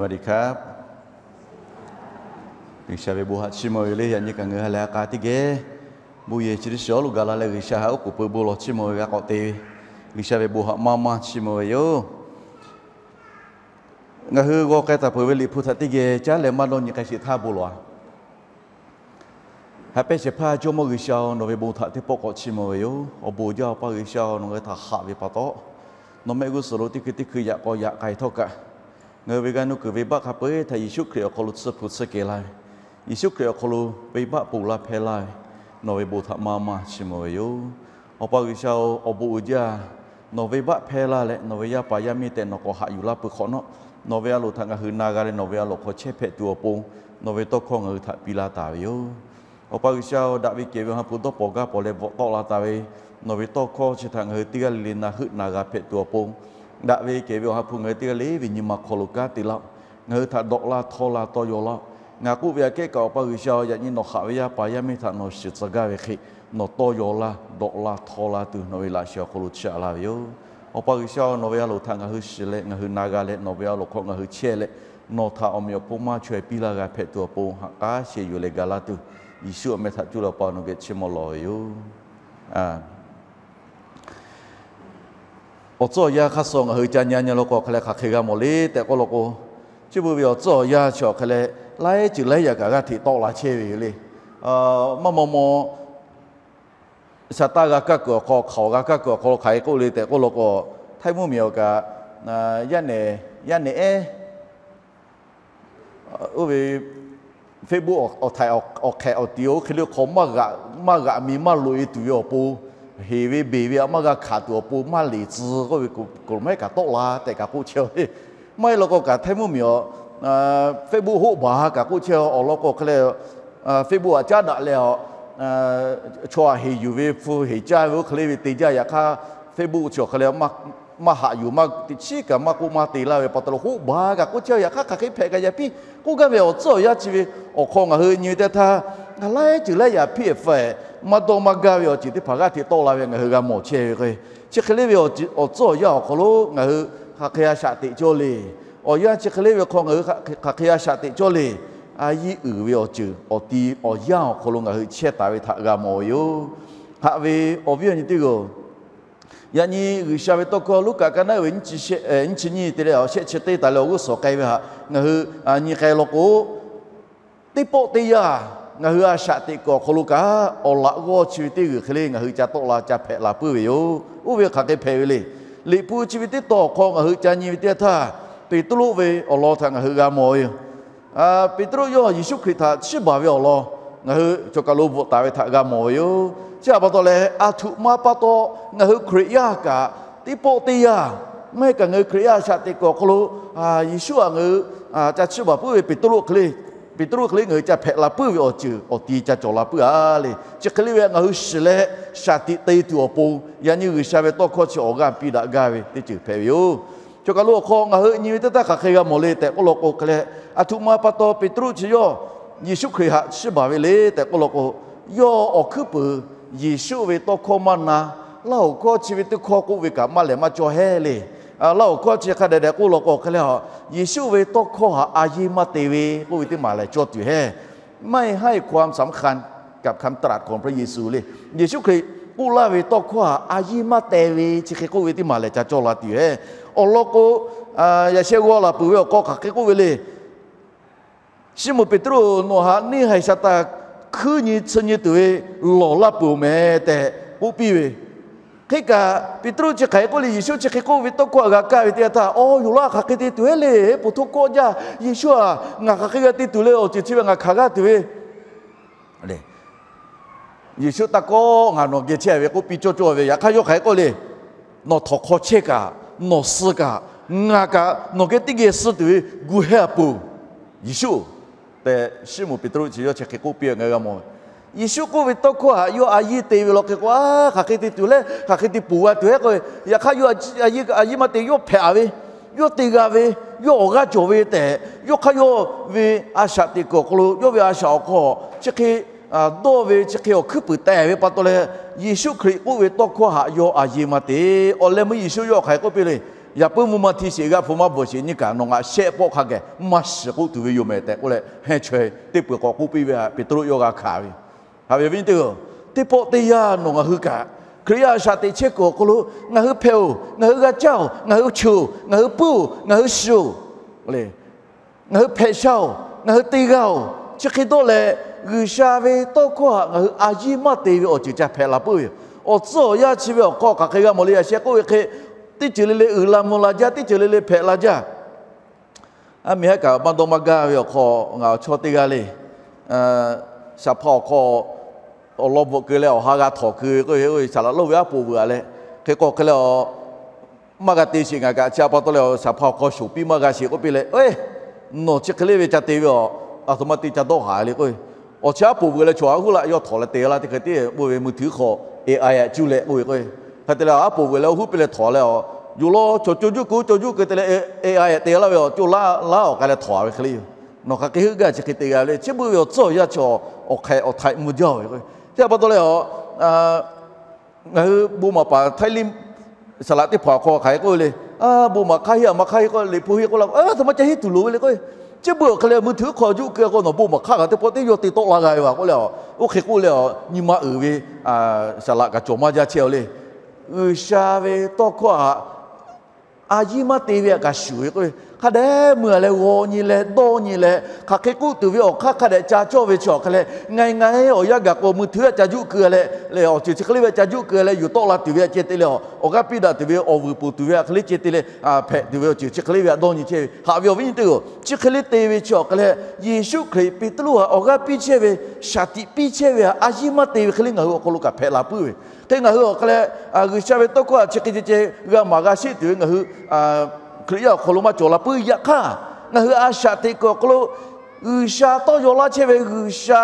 สวัสดีครับ G'uiˬsha ve bon haꞈ chiˇ mvuh ve le. Yaꞈ nyi kaꞈ ngaˬ hui ha lehˬ a k'a teˇ geh bon yehˬ chi teˇ shiˍ awˉ lo gaˬ la leh, G'uiˬsha haꞈ oˉ k'oˍ pui bon lawˬ chiˇ mvuh ve g'a k'awꞈ te ve, G'uiˬsha ve bon haꞈ maˇ maˇ chiˇ mvuh ve yoˬ. Ngaˬ hui g'aw k'ai taˍ peuˬ ve Liꞈ hpu htaꞈ teˇ geh caˉ leh maˇ dawˇ nyi k'ai sheˍ htaˇ bon lawˬ-a. Haꞈ pehnˇ shehˍ hpaˇ Jawˇmawˇ G'uiˬsha-oˬ, nawˬ ve bon htaꞈ teˇ pawˆ k'awꞈ chiˇ mvuh ve yoˬ. Awˬ bon jaˇ Awˬ pa G'uiˬsha-oˬ, nawˬ ngaˬ hui htaꞈ haꞈ ve pa taw, nawˬ mehˆ g'uˇ suhˍ lo teˇ hkui teˇ hkui yaꞈ k'aw yaꞈ k'ai htawˇ kaꞈ, ngaˬ hui ve g'aˇ nuˇ kuiˬ venˇbaˆ hk'a peu-eˬ htaꞈ Yeˍsuˆ Hkriꞈ awˬ hk'aw lo tsuhˇ hpu tsuhˇ kehˬ laˇ ve, Yeˍsuˆ Hkriꞈ awˬ hk'aw lo venˇbaˆ ponˬ laˇ hpehˇ laˇ ve, nawˬ ve bon htaꞈ maˇ maˇ chiˇ mvuh ve yoˬ. Awˬ pa G'uiˬsha-oˬ, awˬ bon uiˍ jaˇ, nawˬ venˇbaˆ hpehˇ laˇ leh nawˬ ve yaˇ paˍ yaˇ miˇ tehꞈ nawˬ k'awꞈ haꞈ yuˬ laˇ peuˬ hk'awꞈ nawˉ, nawˬ ve a loˍ htaꞈ ngaˬ hui na g'a leh nawˬ ve a loˍ hk'aw chehˇ hpehꞈ tuˬ awˬ pon, nawˬ ve tawˇ hkawˇ ngaˬ hui htaꞈ piˇ laˇ taˍ ve yoˬ. Awˬ pa G'uiˬsha-oˬ, daꞈ ve kehˬ ve Awˬ ha hpu dawˇ pawnˍ gaˇ pawnˍ leh bvuhꞈ tawˆ la taˍ ve, nawˬ ve tawˇ hkawˇ chi htaꞈ ngaˬ hui teˇ g'aˇ le le na heuˆ na g'a hpehꞈ tuˬ awˬ pon, daꞈ ve kehˬ ve Awˬ ha hpu ngaˬ hui teˇ g'aˇ le ve nyi ma hk'aw lo kanˉ te laˇ-oˆ. Ngaˬ hui htaꞈ dawꞈ laˇ htawˇ laˇ tawˇ yaw laˇ-oˆ. Ngaˬ k'oˆ ve aꞈ kehˉ kaꞈ Awˬ pa G'uiˬsha-oˬ, yaꞈ nyi nawˬ haꞈ ve yaˇ paˍ yaˇ miˇ htaꞈ nawˬ shiˍ tcuh gaˇ ve hk'e, nawˬ tawˇ yaw laˇ, dawꞈ laˇ htawˇ laˇ tuˬ nawˬ ve laꞈ sheh awˬ hk'aw lo chiˇ aꞈ laˇ ve yoˬ. Awˬ pa G'uiˬsha-oˬ, nawˬ ve a loˍ htaꞈ ngaˬ hui shiˍ leh ngaˬ hui na g'a leh nawˬ ve a loˍ hk'aw ngaˬ hui chehˇ leh, nawˬ htaꞈ awˬ meꞈ awˬ hponˇ maˇ chaweh piˇ laˇ g'a hpehꞈ tuˬ awˬ pon haꞈ k'aˉ sheh yuˬ leh ga laˇ tuˬ, Yeˍsuˆ awˬ meh htaꞈ cuˇ leh Awˬ pa nawˬ geh chiˇ mvuh lawˬ ve yoˬ. Awˬ tcuhˉ awˬ yanˇ hk'aˇ suh ngaˬ hui ca nyi nyi law k'o hk'aˬ leh hk'aˬ hk'e g'a mawˬ le tehꞈ k'oˆ law k'o, chi beuꞈ ve awˬ tcuhˉ awˬ yanˇ chi awˬ hk'e leh laiˉ ceuˬ laiˉ yaꞈ kaꞈ g'aˇ hteꞈ tawˆ la chehˇ ve yoˬ le. Maˇ maw maw, shaˍ taˇ g'a kaˇ kuiˬ awˬ hk'aw, hk'aoˍ g'a kaˇ kuiˬ awˬ hk'aw lo hk'aˬ hk'e k'oˆ le tehꞈ k'oˆ law k'o, Htaiˇ mvuhˇmiˬ awˬ kaꞈ, yaˇ nehˬ, yaˇ nehˬ ehˉ, oˇ ve Facebook awˬ htaiꞈ awˬ hk'ehꞈ awˬ tiꞈ oˇ hk'e le hk'aw maˇ g'aꞈ mi maˇ loꞈ e tuˬ ve awˬ pon, heˍ ve beˬ ve aꞈ maˇ g'a hkanˍ tuˬ awˬ pon maˇ leˬ tcuh k'oˆ ve, k'oˍ maˇ heˆ kaꞈ tawˆ la tehꞈ kaꞈ k'oˆ chehˇ le. Maˇ heˆ law k'o kaꞈ Htaiˇ mvuhˇmiˬ awˬ Facebook hoˆ baˬ kaꞈ k'oˆ chehˇ awˬ lawn k'o hk'e leh, Facebook aꞈ caˉ daꞈ leh, chaw aꞈ heˍ yuˬ ve hpu heˍ caˇ ve oˇ hk'e le ve te jaˇ. Yaꞈ hk'aˇ Facebook chi awˬ hk'e leh maˇ haꞈ yuˬ maˇ teꞈ chiˉ kaꞈ maˇ k'oˆ maˇ te laˇ ve pa taw lo hoˆ baˬ kaꞈ k'oˆ chehˇ. Yaꞈ hk'aˇ hk'aˬ hk'e hpehꞈ kaꞈ yaꞈ piˇ k'oˆ gaˇ ve awˬ tcuhˉ awˬ yanˇ chi ve awˬ hk'aw ngaˬ hui nyi ve teˇ htaˇ, laiˉ ceuˬ laiˉ yaꞈ hpiˇ-ehˍ hpfuhˇ-ehˍ maˇ dawˇ maˇ gaˇ ve awˬ ceuˬ teˇ hpaˍ g'aˇ hteꞈ tawˆ la ve ngaˬ hui g'a mawˬ chehˇ ve k'o, chi hk'e le ve awˬ tcuhˉ awˬ yanˇ awˬ hk'aw lo ngaˬ hui hk'aˬ hk'e a shaꞈ teꞈ cawˇ le. Awˬ yanˇ chi hk'e le ve hk'aw ngaˬ hui hk'aˬ hk'e a shaꞈ teꞈ cawˇ le. A yiˇ uiˍ ve awˬ ceuˬ awˬ ti awˬ yanˇ awˬ hk'aw lo ngaˬ hui chehˇ taˍ ve htaꞈ g'a mawˬ ve yoˬ. Haꞈ ve awˬ viˉ awˬ nyi teˇ g'aˇ-oˬ, yaꞈ nyi G'uiˬsha ve tawˇ hkawˇ Luˉkaꞈ ka naˉ uiˍ ve nyiˇ chi nyiˇ te leh awˬ shehˆ chi teˇ taˍ leh awˬ g'uˇ suhˍ k'ai ve htaꞈ ngaˬ hui nyi k'ai law k'o, teˇ pawˆ teˇ yanˇ ngaˬ hui a shaꞈ teꞈ kuiˬ awˬ hk'aw lo kaꞈ awˬ laꞈ g'awˇ chi ve teˇ g'uiˬ hk'e le ngaˬ hui ca tawˆ la ca hpehꞈ la puiˉ ve yoˬ. Oˇ ve hk'aˬ hk'e hpehꞈ ve le. Liꞈ hpu chi ve teˇ tawn awˬ hk'aw ngaˬ hui ca nyi ve teˇ yanˇ htaˇ, Peˍtruˆ ve awˬ lawn htaꞈ ngaˬ hui g'a mawˬ ve yoˬ. Peˍtruˆ yawˇ Yeˍsuˆ Hkriꞈ htaꞈ chiˇ baˬ ve awˬ lawn ngaˬ hui cawˬ kaˬ lo bvuhꞈ taˍ ve htaꞈ g'a mawˬ ve yoˬ. Chi htaꞈ pa taw leh, a htoꞈ ma pa taw ngaˬ hui Hkriꞈ yaˇ kaꞈ teˇ pawˆ teˇ yanˇ, maˇ heˆ kaꞈ ngaˬ hui Hkriꞈ yaˇ a shaꞈ teꞈ kuiˬ awˬ hk'aw lo Yeˍsuˆ htaꞈ ngaˬ hui ca chiˇ baˬ puiˉ ve Peˍtruˆ hk'e le, Peˍtruˆ hk'e le ngaˬ hui ca hpehꞈ la puiˉ ve awˬ ceuˬ awˬ ti ca cawˬ la puiˉ-a le. Chi hk'e le ve ngaˬ hui shiˍ leh shaˍ tiꞈ te tuˬ awˬ pon, yaꞈ nyi G'uiˬsha ve tawˇ hkawˇ chi awˬ g'aˇ piˇ daꞈ gaˇ ve teˇ ceuˬ hpehꞈ ve yoˬ. Cawˬ kaˬ lo awˬ hk'aw ngaˬ hui nyi ve teˇ htaˇ hk'aˬ hk'e g'a mawˬ le tehꞈ k'oˆ law k'o hk'e leh, a htoꞈ ma pa taw Peˍtruˆ chi yawˇ Yeˍsuˆ Hkriꞈ htaꞈ chiˇ baˬ ve le tehꞈ k'oˆ law k'o, yawˇ awˬ hkuiˉ puiˍ Yeˍsuˆ ve tawˇ hkawˇ maˇ na, Laˇ hoꞈ hkawˇ chi ve teˇ hkawˇ k'oˆ ve kaꞈ maˇ lehˬ maˇ cawˇ hehˉ le. Laˇ hoꞈ hkawˇ chi hk'a dehꞈ dehꞈ k'oˆ law k'o hk'e leh, Yeˍsuˆ ve tawˇ hkawˇ htaꞈ a yiˇ maˇ te ve k'oˆ ve teˇ maˬ lehˬ cawˇ tuˬ hehˉ. ไม่ให้ความสำคัญกับคำเตือน ของพระเยซู le. Yeˍsuˆ Hkriꞈ k'oˆ laˇ ve tawˇ hkawˇ htaꞈ a yiˇ maˇ te ve chi hk'e k'oˆ ve teˇ maˬ lehˬ ca cawˇ la tuˬ hehˉ. Awˬ lawn k'o, yaꞈ sheh g'aw laˬ peuˬ ve awˬ hk'aw hk'aˬ hk'e k'oˆ ve le. Siˉmonˍ Peˍtruˆ, nawˬ htaꞈ neˇ haiˬ shaˍ taˍ hkuiˉ nyi tsuhˇ nyi tuˬ ve lawˬ laˇ peuˬ-oˬ meh tehꞈ k'oˆ piˇ ve. Hk'e kaꞈ Peˍtruˆ chi hk'aˬ hk'e k'oˆ le, Yeˍsuˆ chi hk'e k'oˆ ve tawˇ hkawˇ htaꞈ g'a kaˇ ve teˇ yanˇ htaˇ, Aˬ, yoˬ laˇ, hk'aˬ hk'e te tuˬ hehˉ le. Heˉ poˬ hto kawˆ jaˇ. Yeˍsuˆ-aˬ, ngaˬ hk'aˬ hk'e g'a te tuˬ le. Awˬ ceuˬ chi ve ngaˬ hkanˍ g'aˇ tuˬ ve Yeˍsuˆ taˇ kawˆ, ngaˬ nawˬ geh chehˇ ve k'oˆ piˇ cawˇ cawˇ ve. Yaꞈ hk'aˇ yawˇ hk'aˬ hk'e k'oˆ le, Nawˬ htawnˍ hk'aw chehˇ kaꞈ, nawˬ suh kaꞈ, ngaˬ kaꞈ nawˬ geh teˇ geh suh tuˬ ve gu hehˉ-a peuˬ, Yeˍsuˆ tehꞈ Siˉmonˍ Peˍtruˆ chi yawˇ chi hk'e k'oˆ piˇ ngaˬ hui g'a mawˬ. Yeˍsuˆ k'oˆ ve tawˇ hkawˇ htaꞈ yawˇ a yiˇ te ve law hk'e k'o, Aˬ, hk'aˬ hk'e te tuˬ le, hk'aˬ hk'e te poˬ g'a tuˬ hehˉ k'o, yaꞈ hk'aˇ yawˇ a yiˇ maˇ te, yawˇ hpehꞈ-a ve, yawˇ te g'a ve, yawˇ awˬ g'aˇ cawˬ ve tehꞈ, yawˇ hk'aˇ yawˇ ve a shaꞈ teꞈ kuiˬ awˬ hk'aw lo yawˇ ve a shaꞈ awˬ hk'aw chi hk'e dawˇ ve chi hk'e awˬ hkuiˉ puiˍ tehꞈ ve pa taw leh, Yeˍsuˆ Hkriꞈ k'oˆ ve tawˇ hkawˇ htaꞈ yawˇ a yiˇ maˇ te. Awˬ leh meuˇ Yeˍsuˆ yawˇ hk'aˬ hk'e k'oˆ piˇ le. Yaꞈ puiˉ mvuhˇ maˇ htiˇ sheˍ, g'aˇ hpu maˇ bvuhˬ sheˍ nyiˇ kaꞈ nawˬ ngaˬ shehˆ pawˆ hk'a geh maˇ shiˍ k'oˆ tuˬ ve yoˬ mehˍ tehꞈ k'oˆ leh, hehnˇ chaweh teˇ peuˬ k'awꞈ k'oˆ piˇ ve htaꞈ Peˍtruˆ yawˇ g'a hkanˍ ve. Haꞈ ve awˬ viˉ nyi teˇ hpaˍ-oˬ, teˇ pawˆ teˇ yanˇ nawˬ ngaˬ hui kaꞈ Hkriꞈ yaˇ a shaꞈ teꞈ chehˇ kuiˬ awˬ hk'aw lo ngaˬ hui hpehꞈ-oˬ, ngaˬ hui g'a caˇ-oˬ, ngaˬ hui cheuˬ-oˬ, ngaˬ hui puiˉ-oˬ, ngaˬ hui shiˍ-oˬ le, ngaˬ hui hpehꞈ shaˇ-oˬ, ngaˬ hui te g'a-oˬ, chi hk'e dawˇ leh, G'uiˬsha ve tawˇ hkawˇ htaꞈ ngaˬ hui a yiˇ maˇ te ve awˬ ceuˬ ca hpehꞈ la puiˉ ve yoˬ. Awˬ tcuhˉ awˬ yanˇ chi ve awˬ hk'aw hk'aˬ hk'e g'a mawˬ le. Yaꞈ sheh k'oˆ ve hk'e, teˇ ceuˬ le le uiˍ la mvuh la jaˇ, teˇ ceuˬ le le hpehꞈ la jaˇ. A miˬ haˉ kaꞈ maˇ dawˇ maˇ gaˇ ve awˬ hk'aw, ngaˬ awˬ chawˇ teˇ g'aˇ le, saˍ hpaˇ awˬ hk'aw awˬ lawn bvuhꞈ keu leh awˬ ha g'a htawnˍ keu ve k'oˆ ve, saˍ laꞈ lonˉ ve aˉ poꞈ vuiˬ-a leh, hk'e k'o hk'e leh a, maˇ g'a te sheˍ, ngaˬ kaꞈ chi a pa taw leh saˍ hpaˇ awˬ hk'aw shoˍ piˇ maˇ g'a sheˍ k'oˆ piˇ leh, nawˬ chi hk'e le ve ca te ve a, aˬ htoꞈ ma te ca dawˇ haˍ le k'oˆ ve. Awˬ chi aˉ poꞈ vuiˬ leh chaw aˉ huˉ laꞈ yawˇ htawnˍ leh te laˇ teˇ hk'e te k'oˆ ve, mui htuiˉ hk'aw A I cuˇ leh k'oˆ ve k'o, hk'e te leh aˉ poꞈ vuiˬ leh oˇ huˉ piˇ leh htawnˍ leh a, yoˬ law chaw co juˇ keu co juˇ keu te leh A I te laˇ ve a, co laˇ laˇ awˬ k'ai leh htawnˍ ve hk'e le yoˬ. Nawˬ hk'aˬ hk'e heuˆ gaˇ chi hk'e te g'a ve le. Chi beuꞈ ve awˬ tcuhˉ awˬ yanˇ chi awˬ hk'e awˬ htaiꞈ mvuh jaˇ ve k'o, chi a pa taw leh a, ngaˬ hui bon maˍ paˍ htaiˇ liˇ saˍ laꞈ teˇ hpaˍ awˬ hk'aw hk'aˬ hk'e k'oˆ ve le. Bon maˍ hk'aˇ heˆ a, maˍ hk'aˇ heˆ k'oˆ, liꞈ hpu heˆ k'oˆ la, a htoꞈ ma ca henˇ tuˬ loˍ ve le k'o, chi beuꞈ awˬ hk'e leh mui htuiˉ hk'aw juˇ keu k'o, nawˬ bon maˍ hk'aˇ kaꞈ teˇ pawˆ teˇ yawˇ te tawˆ la g'a ve a k'oˆ leh a, oˇ hk'e k'oˆ leh a, nyi ma uiˍ ve saˍ laꞈ kaꞈ cawˬ maˇ jaˇ chehˇ a le. G'uiˬsha ve tawˇ hkawˇ htaꞈ a yiˇ maˇ te ve htaꞈ kaꞈ shuˍ ve k'o, hk'a dehꞈ mui a leh g'aw nyi leh dawˇ nyi leh hk'aˬ hk'e k'oˆ tuˬ ve awˬ hk'aˇ hk'a dehꞈ ca cawˇ ve chi awˬ hk'e leh, ngaˬ ngaˬ awˬ yanˇ gaˬ k'o mui htuiˉ a ca juˇ keu leh, leh awˬ ceuˬ chi hk'e le ve ca juˇ keu leh yuˬ tawˆ la tuˬ ve htaꞈ ceh te leh, awˬ g'aˇ piˇ daꞈ tuˬ ve awˬ vuiˬ poˬ tuˬ ve htaꞈ hk'e le ceh te leh, hpehꞈ tuˬ ve awˬ ceuˬ chi hk'e le ve htaꞈ dawˇ nyi chehˇ ve. Haꞈ ve awˬ viˉ nyi teˇ hpaˍ-oˬ, chi hk'e le te ve chi awˬ hk'e leh, Yeˍsuˆ Hkriꞈ Peˍtruˆ htaꞈ awˬ g'aˇ piˇ chehˇ ve, shaˍ tiꞈ piˇ chehˇ ve htaꞈ a yiˇ maˇ te ve hk'e le ngaˬ hui awˬ hk'aw lo kaꞈ hpehꞈ la puiˉ ve. Hk'e ngaˬ hui awˬ hk'e leh, G'uiˬsha ve tawˇ hkawˇ htaꞈ chi hk'e ceh ceh g'a maˍ g'a sheˆ tuˬ ve ngaˬ hui Hkriꞈ yaˇ awˬ hk'aw lo maˇ cawˬ la puiˉ. Yaꞈ hk'aˇ, ngaˬ hui a shaꞈ teꞈ kuiˬ awˬ hk'aw lo G'uiˬsha tawˇ yaw laˇ chehˇ ve, G'uiˬsha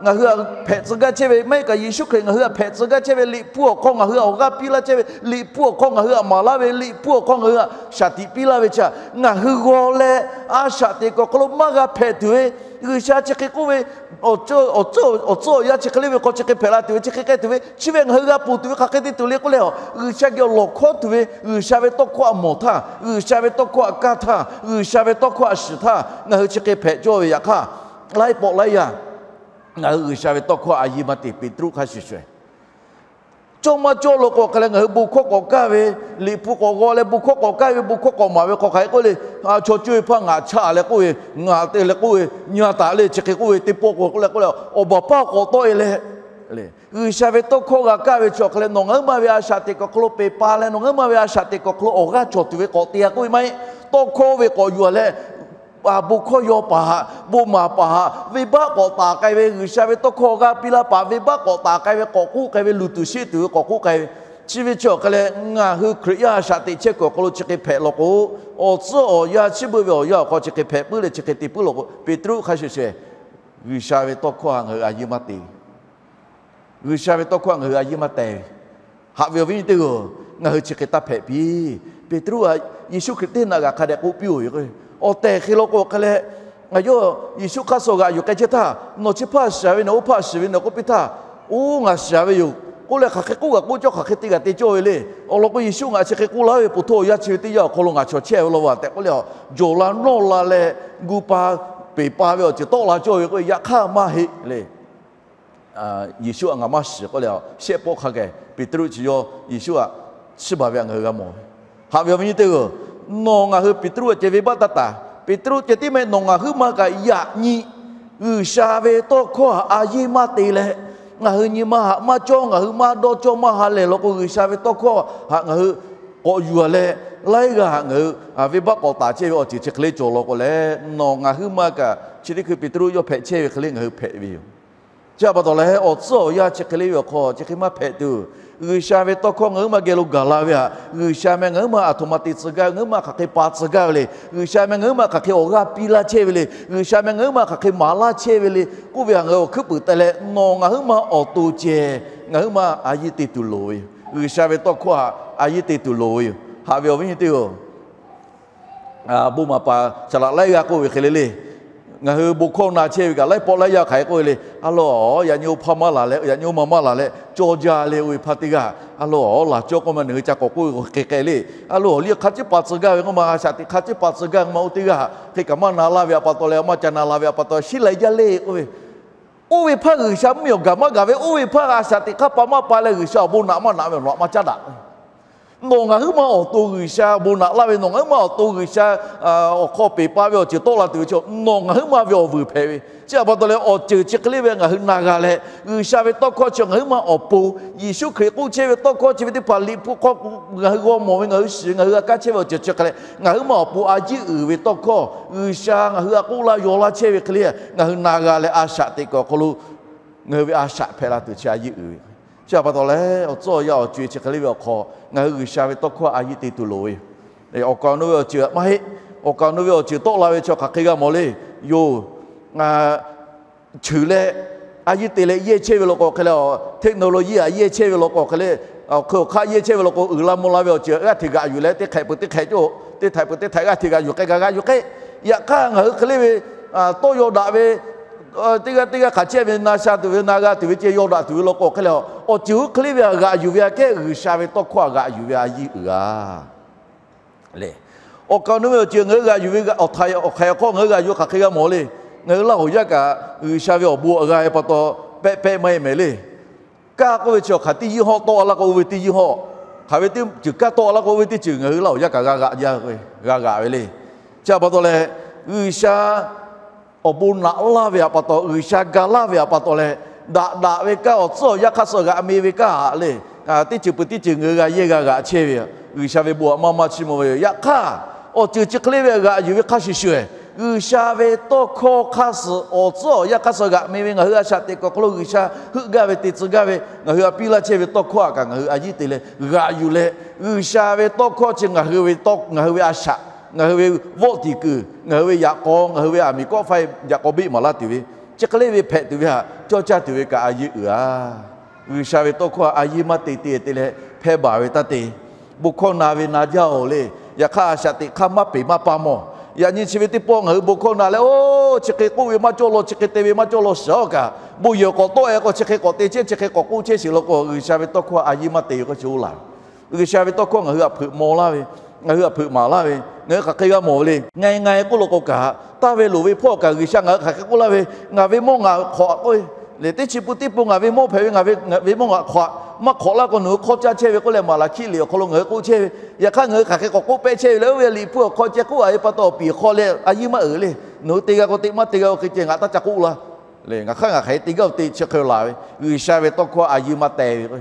ngaˬ hui htaꞈ hpehꞈ tcuh gaˇ chehˇ ve, maˇ heˆ kaꞈ Yeˍsuˆ Hkriꞈ ngaˬ hui htaꞈ hpehꞈ tcuh gaˇ chehˇ ve, Liꞈ hpu awˬ hk'aw ngaˬ hui htaꞈ awˬ g'aˇ piˇ laˇ chehˇ ve, Liꞈ hpu awˬ hk'aw ngaˬ hui htaꞈ maˍ laˇ ve, Liꞈ hpu awˬ hk'aw ngaˬ hui htaꞈ shaˍ tiꞈ piˇ laˇ ve chi htaꞈ ngaˬ hui g'aw leh, a shaꞈ teꞈ kuiˬ awˬ hk'aw lo maˇ g'a hpehꞈ tuˬ ve, G'uiˬsha chi hk'e k'oˆ ve, awˬ tcuhˉ awˬ yanˇ chi hk'e le ve hk'aw chi hk'e hpehꞈ la tuˬ ve, chi hk'e k'ai tuˬ ve, chi ve ngaˬ hui g'a ponˬ tuˬ ve hk'aˬ hk'e te tuˬ le k'oˆ leh a, G'uiˬsha geh awˬ lawˬ hkawˉ tuˬ ve, G'uiˬsha ve tawˇ hkawˇ htaꞈ mawˬ htaˇ, G'uiˬsha ve tawˇ hkawˇ htaꞈ kaˇ htaˇ, G'uiˬsha ve tawˇ hkawˇ htaꞈ shiˍ htaˇ ngaˬ hui chi hk'e hpehꞈ cawˇ ve. Yaꞈ hk'aˇ, laiˉ pawˆ laiˉ yaˇ ngaˬ hui G'uiˬsha ve tawˇ hkawˇ a yiˇ maˇ te. Peˍtruˆ hk'a shuˍ shuˍ cawˇ maˇ cawˇ lo k'o hk'e leh ngaˬ hui bon hkawˇ k'awꞈ kaˇ ve, Liꞈ hpu k'awꞈ g'aw leh bon hkawˇ k'awꞈ kaˇ ve, bon hkawˇ k'awꞈ maˍ ve hk'aw hk'aˬ hk'e k'oˆ le, chaw co e hpaˇ ngaˬ chaˇ leh k'oˆ ve, ngaˬ te leh k'oˆ ve, nyi a taˍ le chi hk'e k'oˆ ve, teˇ pawˆ k'o k'oˆ leh k'oˆ leh awˬ baˬ paˇ k'awꞈ tawˆ e leh, G'uiˬsha ve tawˇ hkawˇ g'a kaˇ ve chi awˬ hk'e leh nawˬ ngaˬ huiˉ ma ve a shaꞈ teꞈ kuiˬ awˬ hk'aw lo peˬ pa leh nawˬ ngaˬ huiˉ ma ve a shaꞈ teꞈ kuiˬ awˬ hk'aw lo awˬ g'aˇ cawˬ tuˬ ve k'awꞈ te a k'oˆ ve maˇ heˆ. Tawˇ hkawˇ ve k'awꞈ yuˬ a leh, bon hkawˇ yaw paˍ haꞈ, bon maˍ paˍ haꞈ, venˇbaˆ k'awꞈ taˍ k'ai ve, G'uiˬsha ve tawˇ hkawˇ g'a piˇ laˇ paˍ venˇbaˆ k'awꞈ taˍ k'ai ve, k'awꞈ k'oˆ k'ai ve, luˬ tuˬ sheˆ tuˬ ve k'awꞈ k'oˆ k'ai ve, chi ve chi awˬ hk'e leh ngaˬ hui Hkriꞈ yaˇ a shaꞈ teꞈ chehˇ kuiˬ awˬ hk'aw lo chi hk'e hpehꞈ law k'o, awˬ tcuhˉ awˬ yanˇ chi beuꞈ ve awˬ yanˇ awˬ hk'aw chi hk'e hpehꞈ puiˉ leh chi hk'e te puiˉ law k'o, Peˍtruˆ hk'a shuˍ shuˍ, G'uiˬsha ve tawˇ hkawˇ htaꞈ ngaˬ hui a yiˇ maˇ te. G'uiˬsha ve tawˇ hkawˇ htaꞈ ngaˬ hui a yiˇ maˇ te ve. Haꞈ ve awˬ viˉ nyi teˇ hpaˍ-oˬ, ngaˬ hui chi hk'e taˇ hpehꞈ piˇ. Peˍtruˆ htaꞈ Yeˍsuˆ Hkriꞈ teˇ naꞈ g'aꞈ hk'a dehꞈ k'oˆ piˇ-oˬ ve k'o, awˬ tehˬ hk'e law k'o hk'e leh, ngaˬ yawˇ Yeˍsuˆ hk'aˇ suh g'aꞈ yuˬ k'ai chehˇ htaˇ, nawˬ chi hpaˇ shiˍ ve, nawˬ oˇ hpaˇ shiˍ ve, nawˬ k'oˆ piˇ htaˇ, oˇ ngaˬ shiˍ ve yoˬ k'oˆ leh hk'aˬ hk'e k'oˆ g'a k'oˆ cawˇ, hk'aˬ hk'e te g'a te cawˇ ve le. Awˬ lawn k'o Yeˍsuˆ ngaˬ chi hk'e k'oˆ laˇ ve, po htawˇ awˬ yanˇ chi ve teˇ yanˇ awˬ hk'aw lo ngaˬ chaw chehˇ ve law va tehꞈ k'oˆ leh, jawˬ la nawˇ la leh gu pa peˬ pa ve awˬ ceuˬ tawˆ la cawˇ ve k'o, yaꞈ hk'aˇ maˇ heˆ le. Yeˍsuˆ htaꞈ ngaˬ maˇ shiˍ k'oˆ leh, shehˆ pawˆ hk'a geh Peˍtruˆ chi yawˇ Yeˍsuˆ htaꞈ chiˇ baˬ ve htaꞈ ngaˬ hui g'a mawˬ ve. Haꞈ ve awˬ viˉ nyi teˇ hpaˍ-oˬ, nawˬ ngaˬ hui Peˍtruˆ ceh venˇbaˆ taˇ taˍ. Peˍtruˆ ceh tiˉ mehˆ nawˬ ngaˬ huiˉ ma kaꞈ yaꞈ nyi G'uiˬsha ve tawˇ hkawˇ htaꞈ a yiˇ maˇ te leh, ngaˬ hui nyi ma htaꞈ maˇ cawˇ, ngaˬ hui maˇ dawˇ cawˇ maˇ ha lehˬ law k'o, G'uiˬsha ve tawˇ hkawˇ htaꞈ ngaˬ hui k'awꞈ yuˬ a leh, laiˉ g'aˇ htaꞈ ngaˬ hui venˇbaˆ k'awꞈ taˍ chehˇ ve awˬ ceuˬ chi hk'e le cawˬ law k'o leh, nawˬ ngaˬ huiˉ ma kaꞈ chi teˇ hkui Peˍtruˆ yawˇ hpehꞈ chehˇ ve hk'e le ngaˬ hui hpehꞈ ve yoˬ. Chi a pa taw leh, awˬ tcuhˉ awˬ yanˇ chi hk'e le ve awˬ hk'aw chi hk'e maˇ hpehꞈ tuˬ, G'uiˬsha ve tawˇ hkawˇ ngaˬ huiˉ ma geh lo gaˬ la ve htaꞈ, G'uiˬsha meh ngaˬ huiˉ ma aˬ htoꞈ ma te tcuh gaˇ ve, ngaˬ huiˉ ma hk'aˬ hk'e pa tcuh gaˇ ve le, G'uiˬsha meh ngaˬ huiˉ ma hk'aˬ hk'e awˬ g'aˇ piˇ laˇ chehˇ ve le, G'uiˬsha meh ngaˬ huiˉ ma hk'aˬ hk'e maˍ laˇ chehˇ ve le k'oˆ ve htaꞈ ngaˬ hui awˬ hkuiˉ puiˍ te leh, nawˬ ngaˬ huiˉ ma awˬ to ceh ngaˬ huiˉ ma a yiˇ te tuˬ loˍ ve yoˬ. G'uiˬsha ve tawˇ hkawˇ htaꞈ a yiˇ te tuˬ loˍ ve yoˬ. Haꞈ ve awˬ viˉ nyi teˇ hpaˍ-oˬ, bon maˍ paˍ saˍ laꞈ laiˉ g'aˇ k'oˆ ve hk'e le le, Ngaˬ hui bon hkawˇ na chehˇ ve kaꞈ laiˉ pawˆ laiˉ yaˇ hk'aˬ hk'e k'oˆ ve le. A lo, yaꞈ nyi oˇ hpaˇ maˇ laˬ leh, yaꞈ nyi oˇ ma maˇ laˬ leh, cawˇ jaˇ le oˇ ve hpaˇ teˇ g'aˇ. A lo, laˬ cawˇ k'oˆ ma, nawˬ hui ca k'awꞈ k'oˆ ve k'o hk'e k'ai le. A lo, awˬ liˇ hk'a ciˉ pa tcuh gaˇ ve k'oˆ ma, a shaꞈ teꞈ hk'a ciˉ pa tcuh gaˇ ve k'oˆ ma, oˇ teˇ g'aˇ hk'e kaꞈ maˇ na laˇ ve pa taw leh, maˇ ca na la ve pa taw, shiˉ lai jaˇ le k'oˆ ve. Oˇ ve hpaˇ G'uiˬsha mvuhˇmiˬ awˬ gaˬ maˇ gaˬ ve, oˇ ve hpaˇ a shaꞈ teꞈ hk'aˇ pa maˇ pa leh, G'uiˬsha awˬ bon naꞈ maˇ naꞈ ve awˬ laꞈ maˇ caˉ daꞈ. Nawˬ ngaˬ huiˉ ma awˬ to G'uiˬsha bon naꞈ laˇ ve, nawˬ ngaˬ huiˉ ma awˬ to G'uiˬsha awˬ hk'aw peˬ pa ve awˬ ceuˬ tawˆ la tuˬ ve chaw, nawˬ ngaˬ huiˉ ma ve awˬ vuiˬ hpehꞈ ve. Chi htaꞈ pa taw leh, awˬ ceuˬ chi hk'e le ve ngaˬ hui na g'a leh, G'uiˬsha ve tawˇ hkawˇ chi ngaˬ huiˉ ma awˬ pon, Yeˍsuˆ Hkriꞈ k'oˆ chehˇ ve tawˇ hkawˇ chi ve teˇ hpaˍ Liꞈ hpu hk'aw ngaˬ hui g'aw mawˬ ve, ngaˬ hui shiˍ ve, ngaˬ hui g'a kaˇ chehˇ ve awˬ ceuˬ chi hk'e leh, ngaˬ huiˉ ma awˬ pon a yiˇ uiˍ ve tawˇ hkawˇ, G'uiˬsha ngaˬ hui a k'oˆ laˇ yaw laˇ chehˇ ve hk'e le, ngaˬ hui na g'a leh, a shaꞈ teꞈ kuiˬ awˬ hk'aw lo ngaˬ hui ve a shaꞈ hpehꞈ la tuˬ chi a yiˇ uiˍ ve. Chi htaꞈ pa taw leh, awˬ tcuhˉ awˬ yanˇ awˬ co-e chi hk'e le ve awˬ hk'aw, ngaˬ hui G'uiˬsha ve tawˇ hkawˇ a yiˇ te tuˬ loˍ ve yoˬ. Awˬ kaˍ awˬ nu ve awˬ ceuˬ maˇ heˆ. Awˬ kaˍ awˬ nu ve awˬ ceuˬ tawˆ la ve chaw hk'aˬ hk'e g'a mawˬ le. Yoˬ, cheuˬ leh a yiˇ te leh yehˇ chehˇ ve law k'o hk'e le, technology a yehˇ chehˇ ve law k'o hk'e le, awˬ hk'e awˬ hk'aˇ yehˇ chehˇ ve law k'o, uiˍ la mvuh la ve awˬ ceuˬ g'aˇ hteꞈ g'aꞈ yuˬ leh, teˇ hk'ehꞈ peuˬ teˇ hk'ehꞈ cawˇ, teˇ htaiꞈ peuˬ teˇ htaiꞈ g'aˇ hteꞈ g'aꞈ yuˬ k'ai kaꞈ g'a yuˬ k'ai. Yaꞈ hk'aˇ ngaˬ hui hk'e le ve tawˇ yaw daꞈ ve, teˇ g'aˇ teˇ g'aˇ hk'aˬ chehˇ ve na sha tuˬ ve, na g'a tuˬ ve ceh yaw daꞈ tuˬ ve law k'o hk'e le, awˬ ceuˬ oˇ hk'e le ve a g'aꞈ yuˬ ve aꞈ kehˉ, G'uiˬsha ve tawˇ hkawˇ a g'aꞈ yuˬ ve a yiˇ uiˍ a le. Awˬ kaˍ awˬ nu ve awˬ ceuˬ ngaˬ hui g'aꞈ yuˬ ve, awˬ hk'aˬ awˬ hk'aˬ awˬ hk'aw ngaˬ hui g'aꞈ yuˬ hk'aˬ hk'e g'a mawˬ le. Ngaˬ hui Laˇ huˍ yaˇ kaꞈ G'uiˬsha ve awˬ bon a g'a ve pa taw, pehˆ pehˆ maˇ heˆ mehˍ le. Kaˇ k'oˆ ve chi awˬ hk'aˬ teˇ yinˇ hawˆ tawˆ la k'o oˇ ve teˇ yinˇ hawˆ, hk'aˬ ve teˇ ceuˬ kaˇ tawˆ la k'o oˇ ve teˇ ceuˬ ngaˬ hui Laˇ huˍ yaˇ kaꞈ g'a g'aꞈ jaˇ ve, g'a g'aꞈ ve le. Chi htaꞈ pa taw leh, G'uiˬsha awˬ bon naꞈ laˇ ve htaꞈ pa taw, G'uiˬsha ga laˇ ve htaꞈ pa taw leh, daꞈ daꞈ ve kaˇ awˬ tcuhˉ awˬ yanˇ hk'aˇ suh g'aꞈ me ve kaˇ haꞈ le. Teˇ ceuˬ peuˬ teˇ ceuˬ ngaˬ hui g'a yehˇ g'a g'aꞈ chehˇ ve, G'uiˬsha ve bon htaꞈ maˇ maˇ chiˇ mvuh ve yoˬ. Yaꞈ hk'aˇ, awˬ ceuˬ chi hk'e le ve g'aꞈ yuˬ ve hk'a shuˍ shuˍ, G'uiˬsha ve tawˇ hkawˇ hk'aˇ suh awˬ tcuhˉ awˬ yanˇ hk'aˇ suh g'aꞈ me ve, ngaˬ hui a shaꞈ teꞈ kuiˬ awˬ hk'aw lo G'uiˬsha heuˆ gaˇ ve te tcuh gaˇ ve, ngaˬ hui a piˇ laˇ chehˇ ve tawˇ hkawˇ htaꞈ kaꞈ ngaˬ hui a yiˇ te leh g'aꞈ yuˬ leh, G'uiˬsha ve tawˇ hkawˇ chi ngaˬ hui ve tawˇ, ngaˬ hui ve a shaꞈ, ngaˬ hui ve vawˆ tiˍ kuiˬ, ngaˬ hui ve yaꞈ k'aw, ngaˬ hui ve aˬ miˍ kawˆ faiˇ yaꞈ k'aw beˆ maˍ laˇ tuˬ ve, chi hk'e le ve hpehꞈ tuˬ ve htaꞈ cawˇ caˇ tuˬ ve kaꞈ a yiˇ uiˍ a. G'uiˬsha ve tawˇ hkawˇ a yiˇ maˇ te te te leh hpehˇ baˬ ve taˇ te. Bon hkawˇ na ve na jaˇ-oˬ le. Yaꞈ hk'aˇ, a shaꞈ teꞈ hk'aˇ maˇ peˬ maˇ pa mawˬ. Yaꞈ nyi chi ve teˇ pawˆ ngaˬ hui bon hkawˇ na leh, oˇ, chi hk'e k'oˆ ve maˇ cawˇ law, chi hk'e te ve maˇ cawˇ law shiˍ-aˬ kaꞈ, bon yehˬ k'awꞈ tawˆ-e k'o, chi hk'e k'awꞈ te chehˇ, chi hk'e k'awꞈ k'oˆ chehˇ sheˍ law k'o, G'uiˬsha ve tawˇ hkawˇ a yiˇ maˇ te ve k'oˆ chi oˇ laˬ. G'uiˬsha ve tawˇ hkawˇ ngaˬ hui htaꞈ hpeuꞈ maw laˇ ve, ngaˬ hui htaꞈ hpeuꞈ maˍ laˇ ve, ngaˬ hui hk'aˬ hk'e g'a mawˬ ve le. Nga e nga e k'oˆ law k'o kaꞈ, taˇ ve loˍ ve hpawˇ kaꞈ G'uiˬsha ngaˬ hui hk'aˬ hk'e k'oˆ laˇ ve, ngaˬ ve mawˇ ngaˬ hk'awꞈ k'oˆ ve le. Teˇ chi pun teˇ pun ngaˬ ve mawˇ hpehꞈ ve, ngaˬ ve, ngaˬ ve mawˇ ngaˬ hk'awꞈ, maˇ hk'awꞈ laˇ k'o nawˬ hui hk'awˇ caˇ chehˇ ve k'oˆ leh, Maˍlaˍhkiˆ liꞈ awˬ hk'aw lo ngaˬ hui k'oˆ chehˇ ve. Yaꞈ hk'aˇ, ngaˬ hui hk'aˬ hk'e k'awꞈ k'oˆ pehˆ chehˇ ve le. Oˇ ve liꞈ hpu awˬ hk'aw ceh k'oˆ a ve pa taw, awˬ piˍ hk'aw leh a yiˇ maˇ uiˍ le. Nawˬ hui te g'a k'o te, maˇ te g'a k'o hk'e ceh ngaˬ taˇ ca k'oˆ laˇ le. Ngaˬ hk'aˇ ngaˬ hk'aˬ hk'e te gaˇ-oˬ te chi hk'e laˬ ve, G'uiˬsha ve tawˇ hkawˇ a yiˇ maˇ te ve k'o,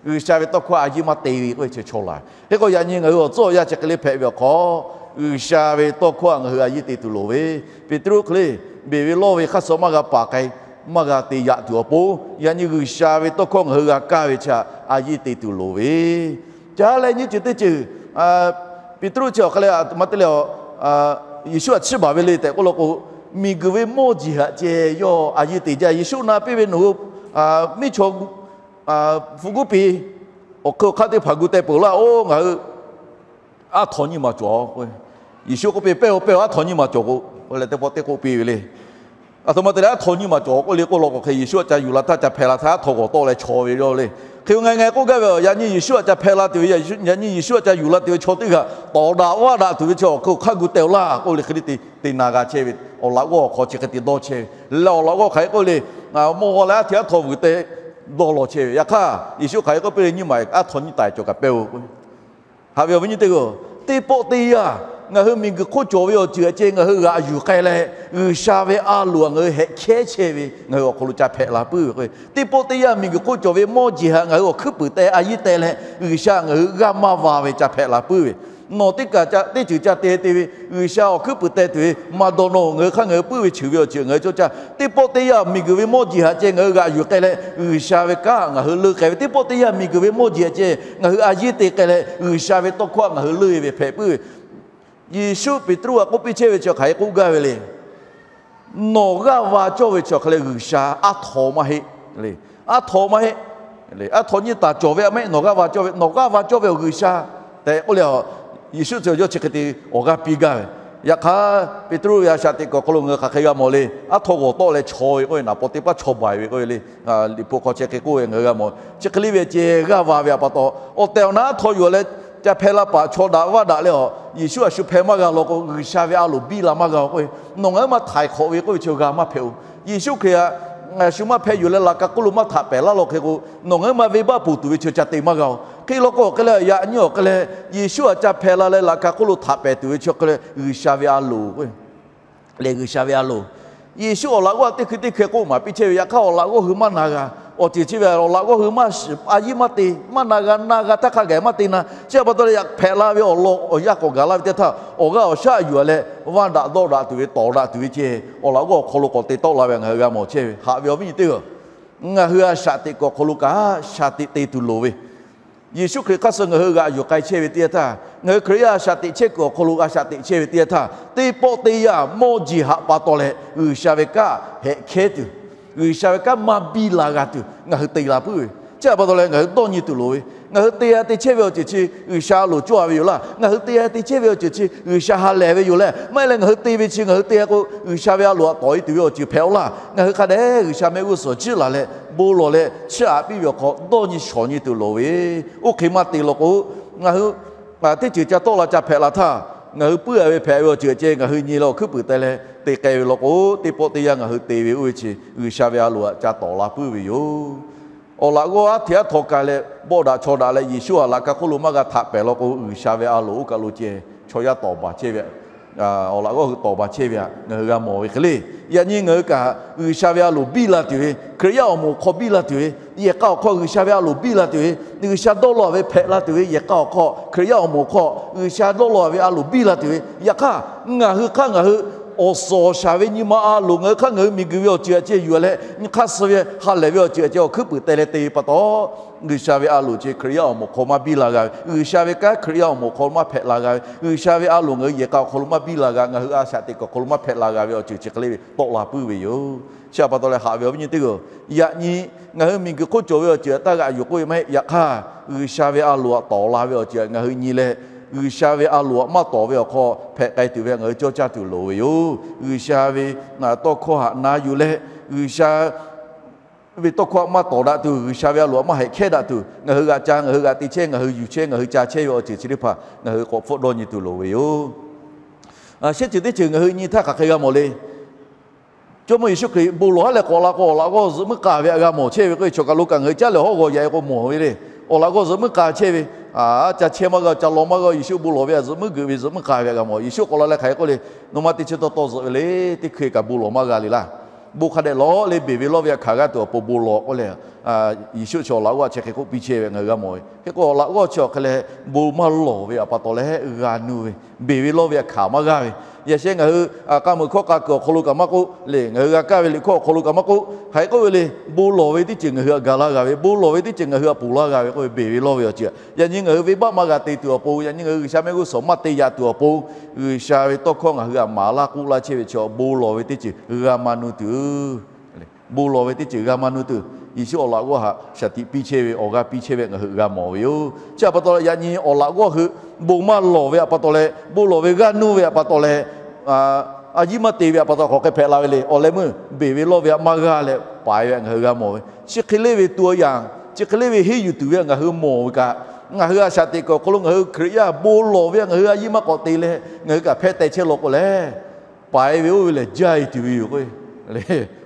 G'uiˬsha ve tawˇ hkawˇ a yiˇ maˇ te ve k'oˆ ve chi chaw laˬ ve k'o, yaꞈ nyi ngaˬ hui awˬ tcuhˉ awˬ yanˇ chi hk'e le hpehꞈ ve awˬ hk'aw, G'uiˬsha ve tawˇ hkawˇ htaꞈ ngaˬ hui a yiˇ te tuˬ loˍ ve, Peˍtruˆ hk'e le, beˬ ve lawˇ ve hk'aˇ suh maˇ g'a paˍ k'ai, maˇ g'a te yaꞈ tuˬ awˬ pon, yaꞈ nyi G'uiˬsha ve tawˇ hkawˇ ngaˬ hui g'a kaˇ ve chi htaꞈ a yiˇ te tuˬ loˍ ve, ca leh nyiˇ ceuˬ teˇ ceuˬ, Peˍtruˆ chi awˬ hk'e le, maˇ te leh, Yeˍsuˆ htaꞈ chiˇ baˬ ve le tehꞈ k'oˆ law k'o, miˬguiˬ ve mawˇ jeˬ htaꞈ ceh yawˇ a yiˇ te jaˇ. Yeˍsuˆ na piˇ ve, nawˬ hui miˇ chaw hpu guˉ piˇ, awˬ hk'e awˬ hk'aˇ teˇ hpaˍ gu teh peuˬ laˇ. Oˇ, ngaˬ hui aˉ htaw nyiˇ maˬ cawˬ k'o, Yeˍsuˆ k'oˆ piˇ, pehˇ-oˬ, pehˇ-oˬ, aˉ htaw nyiˇ maˬ cawˬ k'o, k'oˆ leh teˇ pawˆ teˇ k'oˆ piˇ ve le. Aˬ htoꞈ ma te leh aˉ htaw nyiˇ maˬ cawˬ k'oˆ le k'oˆ law k'o hk'e, Yeˍsuˆ htaꞈ ca yuˬ la htaˇ ca hpehꞈ la htaˇ aˉ htaw g'awˬ tawˆ leh chaw ve yoˬ le. Hk'e ngaˬ ngaˬ k'oˆ gaˇ ve, yaꞈ nyi Yeˍsuˆ htaꞈ ca hpehꞈ la tuˬ ve, yaꞈ nyi Yeˍsuˆ htaꞈ ca yuˬ la tuˬ ve chaw teˇ g'aˇ tawˍ daꞈ vaˇ daꞈ tuˬ ve chi awˬ hk'e awˬ hk'aˇ gu teh-oˬ laˇ k'oˆ le hk'e le te te na g'a chehˇ ve, awˬ laꞈ g'awˇ awˬ hk'aw chi hk'e te dawˇ chehˇ ve, leh awˬ laꞈ g'awˇ hk'aˬ hk'e k'oˆ le, mawˇ g'awˇ leh aˉ htaw vuiˬ teh dawˇ law chehˇ ve. Yaꞈ hk'aˇ, Yeˍsuˆ hk'aˬ hk'e k'oˆ piˇ le, nyiˇ maˬ aˉ htaw nyiˇ taiˍ cawˬ kaꞈ pehˇ-oˬ k'o, haꞈ ve awˬ viˉ nyi teˇ g'aˇ, teˇ pawˆ teˇ yanˇ ngaˬ hui miˬguiˬ hk'oˆ cawˬ ve awˬ ceuˬ htaꞈ ceh ngaˬ hui g'aꞈ yuˬ k'ai leh, G'uiˬsha ve a loˍ htaꞈ ngaˬ hui hehꞈ chehˇ chehˇ ve ngaˬ hui awˬ hk'aw lo ca hpehꞈ la puiˉ ve k'o, teˇ pawˆ teˇ yanˇ miˬguiˬ hk'oˆ cawˬ ve mawˇ jeˬ htaꞈ ngaˬ hui awˬ hkuiˉ puiˍ teh a yiˇ teh leh, G'uiˬsha ngaˬ hui g'aˇ maˇ va ve ca hpehꞈ la puiˉ ve, nawˬ teˇ kaˬ teˇ ceuˬ ca te te ve, G'uiˬsha awˬ hkuiˉ puiˍ teh tuˬ ve maˇ dawˇ nawˇ. Ngaˬ hui hk'aˇ ngaˬ hui puiˉ ve cheuˬ ve awˬ ceuˬ ngaˬ hui cawˇ caˇ. Teˇ pawˆ teˇ yanˇ miˬguiˬ ve mawˇ jeˬ htaꞈ ceh ngaˬ hui g'aꞈ yuˬ k'ai leh, G'uiˬsha ve kanˉ ngaˬ hui leuˇ k'ai ve, teˇ pawˆ teˇ yanˇ miˬguiˬ ve mawˇ jeˬ htaꞈ ceh ngaˬ hui a yiˇ te k'ai leh, G'uiˬsha ve tawˇ hkawˇ htaꞈ ngaˬ hui leuˇ-e ve hpehꞈ puiˉ ve. Yeˍsuˆ Peˍtruˆ htaꞈ k'oˆ piˇ chehˇ ve chi hk'aˬ hk'e k'oˆ gaˇ ve le. Nawˬ g'aˇ va cawˇ ve chi awˬ hk'e leh G'uiˬsha aˉ htaw maˇ heˆ le. Aˉ htaw maˇ heˆ le. Aˉ htaw nyiˇ taˍ cawˬ ve a maˇ heˆ, nawˬ g'aˇ va cawˇ ve, nawˬ g'aˇ va cawˇ ve awˬ G'uiˬsha tehꞈ k'oˆ le. Yeˍsuˆ chi yawˇ chi hk'e te awˬ g'aˇ piˇ gaˇ ve. Yaꞈ hk'aˇ, Peˍtruˆ ve a shaꞈ teꞈ kuiˬ awˬ hk'aw lo ngaˬ hui hk'aˬ hk'e g'a mawˬ le. Aˉ htawˇ g'awˬ tawˆ leh chaw ve k'oˆ ve, naˍ paw teˇ paˉ chaw baiˬ ve k'oˆ ve le. Liꞈ hpu hk'aw chi hk'e k'oˆ ve ngaˬ hui g'a mawˬ. Chi hk'e le ve ceh g'aˇ va ve a pa taw, awˬ tehˬ awˬ na aˉ htawˇ yuˬ leh ca hpeh la paˍ chaw daꞈ vaˇ daꞈ leh a, Yeˍsuˆ a shu hpeh maˇ g'a law k'o, G'uiˬsha ve a loˍ biˇ la maˇ g'a-o k'oˆ ve, nawˬ ngaˬ huiˉ ma htaiˍ hk'awꞈ ve k'oˆ ve chi g'a maˇ hpehꞈ-o. Yeˍsuˆ Hkriꞈ htaꞈ a shu maˇ hpeh yuˬ leh laꞈ ka hk'oˆ lo maˇ htaꞈ pehˍ laˇ law hk'e k'o, nawˬ ngaˬ huiˉ ma venˇbaˆ ponˬ tuˬ ve chi ca te maˇ g'a-o. Hk'e law k'o, awˬ hk'e leh yaꞈ nyi awˬ hk'e leh Yeˍsuˆ htaꞈ ca hpeh la leh laꞈ ka hk'oˆ lo htaꞈ pehˍ tuˬ ve chi hk'e leh G'uiˬsha ve a loˍ k'o lehˬ, G'uiˬsha ve a loˍ. Yeˍsuˆ awˬ laꞈ g'awˇ teˇ hkui teˇ hkui k'oˆ maˍ piˇ chehˇ ve, yaꞈ hk'aˇ awˬ laꞈ g'awˇ hui maˇ na g'a. Awˬ ceuˬ chi ve awˬ laꞈ g'awˇ hui maˇ shiˍ, a yiˇ maˇ te, maˇ na g'a, na g'a htaˇ hk'a gaˬ maˇ te na. Chi a pa taw leh yaꞈ hpehꞈ la ve awˬ lawn awˬ yanˇ k'awꞈ gaˬ laˇ ve teˇ htaˇ, awˬ g'aˇ awˬ shaˉ yuˬ leh vaˇ daꞈ dawˆ daꞈ tuˬ ve, tawˍ daꞈ tuˬ ve ceh awˬ laꞈ g'awˇ awˬ hk'aw lo k'awꞈ te tawˆ la ve ngaˬ hui g'a mawˬ chehˇ ve. Haꞈ ve awˬ viˉ nyi teˇ hpaˍ-oˬ, ngaˬ hui a shaꞈ teꞈ kuiˬ awˬ hk'aw lo kaꞈ shaꞈ teꞈ te tuˬ loˍ ve, Yeˍsuˆ Hkriꞈ hk'aˇ suh ngaˬ hui g'aꞈ yuˬ k'ai chehˇ ve teˇ yanˇ htaˇ, ngaˬ hui Hkriꞈ yaˇ a shaꞈ teꞈ chehˇ kuiˬ awˬ hk'aw lo a shaꞈ teꞈ chehˇ ve teˇ yanˇ htaˇ, teˇ pawˆ teˇ yanˇ mawˇ jeˬ haꞈ pa taw leh G'uiˬsha ve kanˉ hehꞈ hkehˉ tuˬ, G'uiˬsha ve kanˉ maˇ biˇ la g'a tuˬ ngaˬ hui te la puiˉ ve. Chi a pa taw leh ngaˬ hui dawˇ nyi tuˬ loˍ ve, ngaˬ hui te-a te chehˇ ve awˬ ceuˬ chi G'uiˬsha a loˍ cawˇ-a ve yoˬ laˇ. Ngaˬ hui te-a te chehˇ ve awˬ ceuˬ chi G'uiˬsha ha lehˬ ve yoˬ leh, maˇ heˆ leh ngaˬ hui te ve chi ngaˬ hui te-a k'o G'uiˬsha ve a loˍ htaꞈ tawˍ-e tuˬ ve awˬ ceuˬ hpehꞈ-aw laˇ. Ngaˬ hui hk'a dehꞈ G'uiˬsha mehˆ g'uˇ suhˍ jiˇ laˬ leh bon lawˬ leh chiˇ aꞈ piˇ ve awˬ hk'aw dawˇ nyi shawˍ nyi tuˬ loˍ ve, oˇ hk'e maˇ te law k'o, ngaˬ hui teˇ ceuˬ ca tawˆ la ca hpehꞈ la htaˇ, ngaˬ hui puiˉ-a ve hpehꞈ ve awˬ ceuˬ ceh ngaˬ hui nyi leh awˬ hkuiˉ puiˍ teh leh te k'ai ve law k'o, teˇ pawˆ teˇ yanˇ ngaˬ hui te ve oˇ ve chi G'uiˬsha ve a loˍ htaꞈ ca tawˍ la puiˉ ve yoˬ. Awˬ laꞈ g'awˇ aˉ hteꞈ aˉ htaw ka leh bawˆ daꞈ chaw daꞈ leh Yeˍsuˆ htaꞈ laꞈ ka hk'oˆ lo maˇ g'a htaꞈ pehˍ law k'o, G'uiˬsha ve a loˍ oˇ kaˬ lo ceh chaw yaˇ tawˍ baˬ chehˇ ve, awˬ laꞈ g'awˇ hui tawˍ baˬ chehˇ ve htaꞈ ngaˬ hui g'a mawˬ ve hk'e le. Yaꞈ nyi ngaˬ hui kaꞈ G'uiˬsha ve a loˍ biˇ la tuˬ ve, Hkriꞈ yaˇ awˬ moˍ awˬ hk'aw biˇ la tuˬ ve, yehˬ k'a awˬ hk'aw G'uiˬsha ve a loˍ biˇ la tuˬ ve, G'uiˬsha dawˇ law-a ve hpehꞈ la tuˬ ve, yehˬ k'a awˬ hk'aw Hkriꞈ yaˇ awˬ moˍ awˬ hk'aw G'uiˬsha dawˇ law-a ve a loˍ biˇ la tuˬ ve, yaꞈ hk'aˇ ngaˬ hui hk'aˇ ngaˬ hui awˬ suhˍ awˬ shaˍ ve nyi ma a loˍ ngaˬ hui hk'aˇ ngaˬ hui miˬguiˬ ve awˬ ceuˬ aꞈ ceh yuˬ leh, nyi hk'aˇ suh ve ha lehˬ ve awˬ ceuˬ aꞈ ceh awˬ hkuiˉ puiˍ teh leh te ve pa taw, G'uiˬsha ve a loˍ ceh Hkriꞈ yaˇ awˬ moˍ hk'aw maˇ biˇ la g'a ve, G'uiˬsha ve kanˉ Hkriꞈ yaˇ awˬ moˍ hk'aw lo maˇ hpehꞈ la g'a ve, G'uiˬsha ve a loˍ ngaˬ hui yehˬ k'a awˬ hk'aw lo maˇ biˇ la g'a, ngaˬ hui a shaꞈ teꞈ kuiˬ awˬ hk'aw lo maˇ hpehꞈ la g'a ve awˬ ceuˬ chi hk'e le ve tawˆ la puiˉ ve yoˬ. Chi a pa taw leh haꞈ ve awˬ viˉ nyi teˇ hpaˍ-oˬ, yaꞈ nyi ngaˬ hui miˬguiˬ hk'oˆ cawˬ ve awˬ ceuˬ htaꞈ taˇ g'aꞈ yuˬ k'oˆ ve maˇ heˆ. Yaꞈ hk'aˇ G'uiˬsha ve a loˍ htaꞈ tawˍ la ve awˬ ceuˬ htaꞈ ngaˬ hui nyi leh, G'uiˬsha ve a loˍ htaꞈ maˇ tawˍ ve awˬ hk'aw hpehꞈ k'ai tuˬ ve htaꞈ ngaˬ hui cawˇ caˇ tuˬ loˍ ve yoˬ. G'uiˬsha ve tawˇ hkawˇ htaꞈ na yuˬ leh, G'uiˬsha ve tawˇ hkawˇ htaꞈ maˇ tawˍ daꞈ tuˬ, G'uiˬsha ve a loˍ htaꞈ maˇ hehꞈ hkehˉ daꞈ tuˬ, ngaˬ hui g'aꞈ ca, ngaˬ hui g'aꞈ te chehˇ, ngaˬ hui yuˬ chehˇ, ngaˬ hui ca chehˇ ve awˬ ceuˬ chi teˇ hpaˍ ngaˬ hui k'awꞈ hpfuhˆ dawˇ nyi tuˬ loˍ ve yoˬ. Shehˉ ceuˬ teˇ ceuˬ ngaˬ hui nyi htaˇ hk'aˬ hk'e g'a mawˬ le. Jawˇmawˇ Yeˍsuˆ Hkriꞈ bon lawˬ haˉ leh k'awꞈ la k'o, awˬ laꞈ g'awˇ zuhꞈ muiˉ k'a ve htaꞈ g'a mawˬ chehˇ ve k'o, chaw kaˬ lo kaꞈ ngaˬ hui caˉ leh hawˉ g'awˬ yaꞈ-e k'o mawˬ ve le. Awˬ laꞈ g'awˇ zuhꞈ muiˉ k'a chehˇ ve, ca chehˇ maˇ g'a, ca law maˇ g'a, Yeˍsuˆ bon lawˬ ve htaꞈ zuhꞈ muiˉ geuꞈ ve zuhꞈ muiˉ k'a ve htaꞈ g'a mawˬ. Yeˍsuˆ k'awꞈ la leh hk'aˬ hk'e k'oˆ le, Nawˬ ma teˇ chi taw taw zuhꞈ ve le, teˇ hkui kaꞈ bon lawˬ maˇ g'a le laˇ. Bon hk'a dehꞈ lawˬ le, beˬ ve lawˇ ve htaꞈ hkanˍ g'aˇ tuˬ awˬ pon bon lawˬ k'oˆ leh, Yeˍsuˆ chi awˬ laꞈ g'awˇ chi hk'e k'oˆ piˇ chehˇ ve ngaˬ hui g'a mawˬ ve. Hk'e k'o awˬ laꞈ g'awˇ chi awˬ hk'e leh bon maˇ lawˬ ve htaꞈ pa taw leh g'a nuˇ ve, beˬ ve lawˇ ve htaꞈ hkanˍ maˇ g'aˇ ve, yaꞈ sheh ngaˬ hui k'a muiˬ hkawˇ k'a kuiˬ awˬ hk'aw lo kaꞈ maˇ k'oˆ le, ngaˬ hui g'a kaˇ ve liꞈ hkawˇ awˬ hk'aw lo kaꞈ maˇ k'oˆ, hk'aˬ hk'e k'oˆ ve le, bon lawˬ ve teˇ ceuˬ ngaˬ hui htaꞈ ga laˇ g'a ve, bon lawˬ ve teˇ ceuˬ ngaˬ hui htaꞈ ponˬ laˇ g'a ve k'oˆ ve, beˬ ve lawˇ ve awˬ ceuˬ. Yaꞈ nyi ngaˬ hui venˇbaˆ maˇ g'a te tuˬ awˬ pon, yaꞈ nyi ngaˬ hui G'uiˬsha mehˆ g'uˇ suhˍ maˇ te yaꞈ tuˬ awˬ pon, G'uiˬsha ve tawˇ hkawˇ ngaˬ hui htaꞈ maˍ laˇ k'oˆ laˇ chehˇ ve chaw bon lawˬ ve teˇ ceuˬ g'a maˇ nuˇ tuˬ bon lawˬ ve teˇ ceuˬ g'a maˇ nuˇ tuˬ, Yeˍsuˆ awˬ laꞈ g'awˇ htaꞈ shaˍ tiꞈ piˇ chehˇ ve, awˬ g'aˇ piˇ chehˇ ve ngaˬ hui g'a mawˬ ve yoˬ. Chi htaꞈ pa taw leh yaꞈ nyi awˬ laꞈ g'awˇ hui bon maˇ lawˬ ve htaꞈ pa taw leh, bon lawˬ ve g'a nuˇ ve htaꞈ pa taw leh, a yiˇ maˇ te ve htaꞈ pa taw hk'aˬ hk'e hpehꞈ la ve le. Awˬ leh meuˇ beˬ ve lawˇ ve htaꞈ maˇ g'aˇ leh paiˍ ve htaꞈ ngaˬ hui g'a mawˬ ve. Chi hk'e le ve tuˬ yanˍ, chi hk'e le ve henˇ yuˬ tuˬ ve htaꞈ ngaˬ hui mawˬ ve kaꞈ, ngaˬ hui a shaꞈ teꞈ kuiˬ awˬ hk'aw lo ngaˬ hui Hkriꞈ yaˇ bon lawˬ ve htaꞈ ngaˬ hui a yiˇ maˇ k'awꞈ te leh, ngaˬ hui kaꞈ hpehˇ teh chehˇ law k'o leh, paiˍ ve oˇ ve lehˬ jaˇ-e tuˬ ve yoˬ k'o,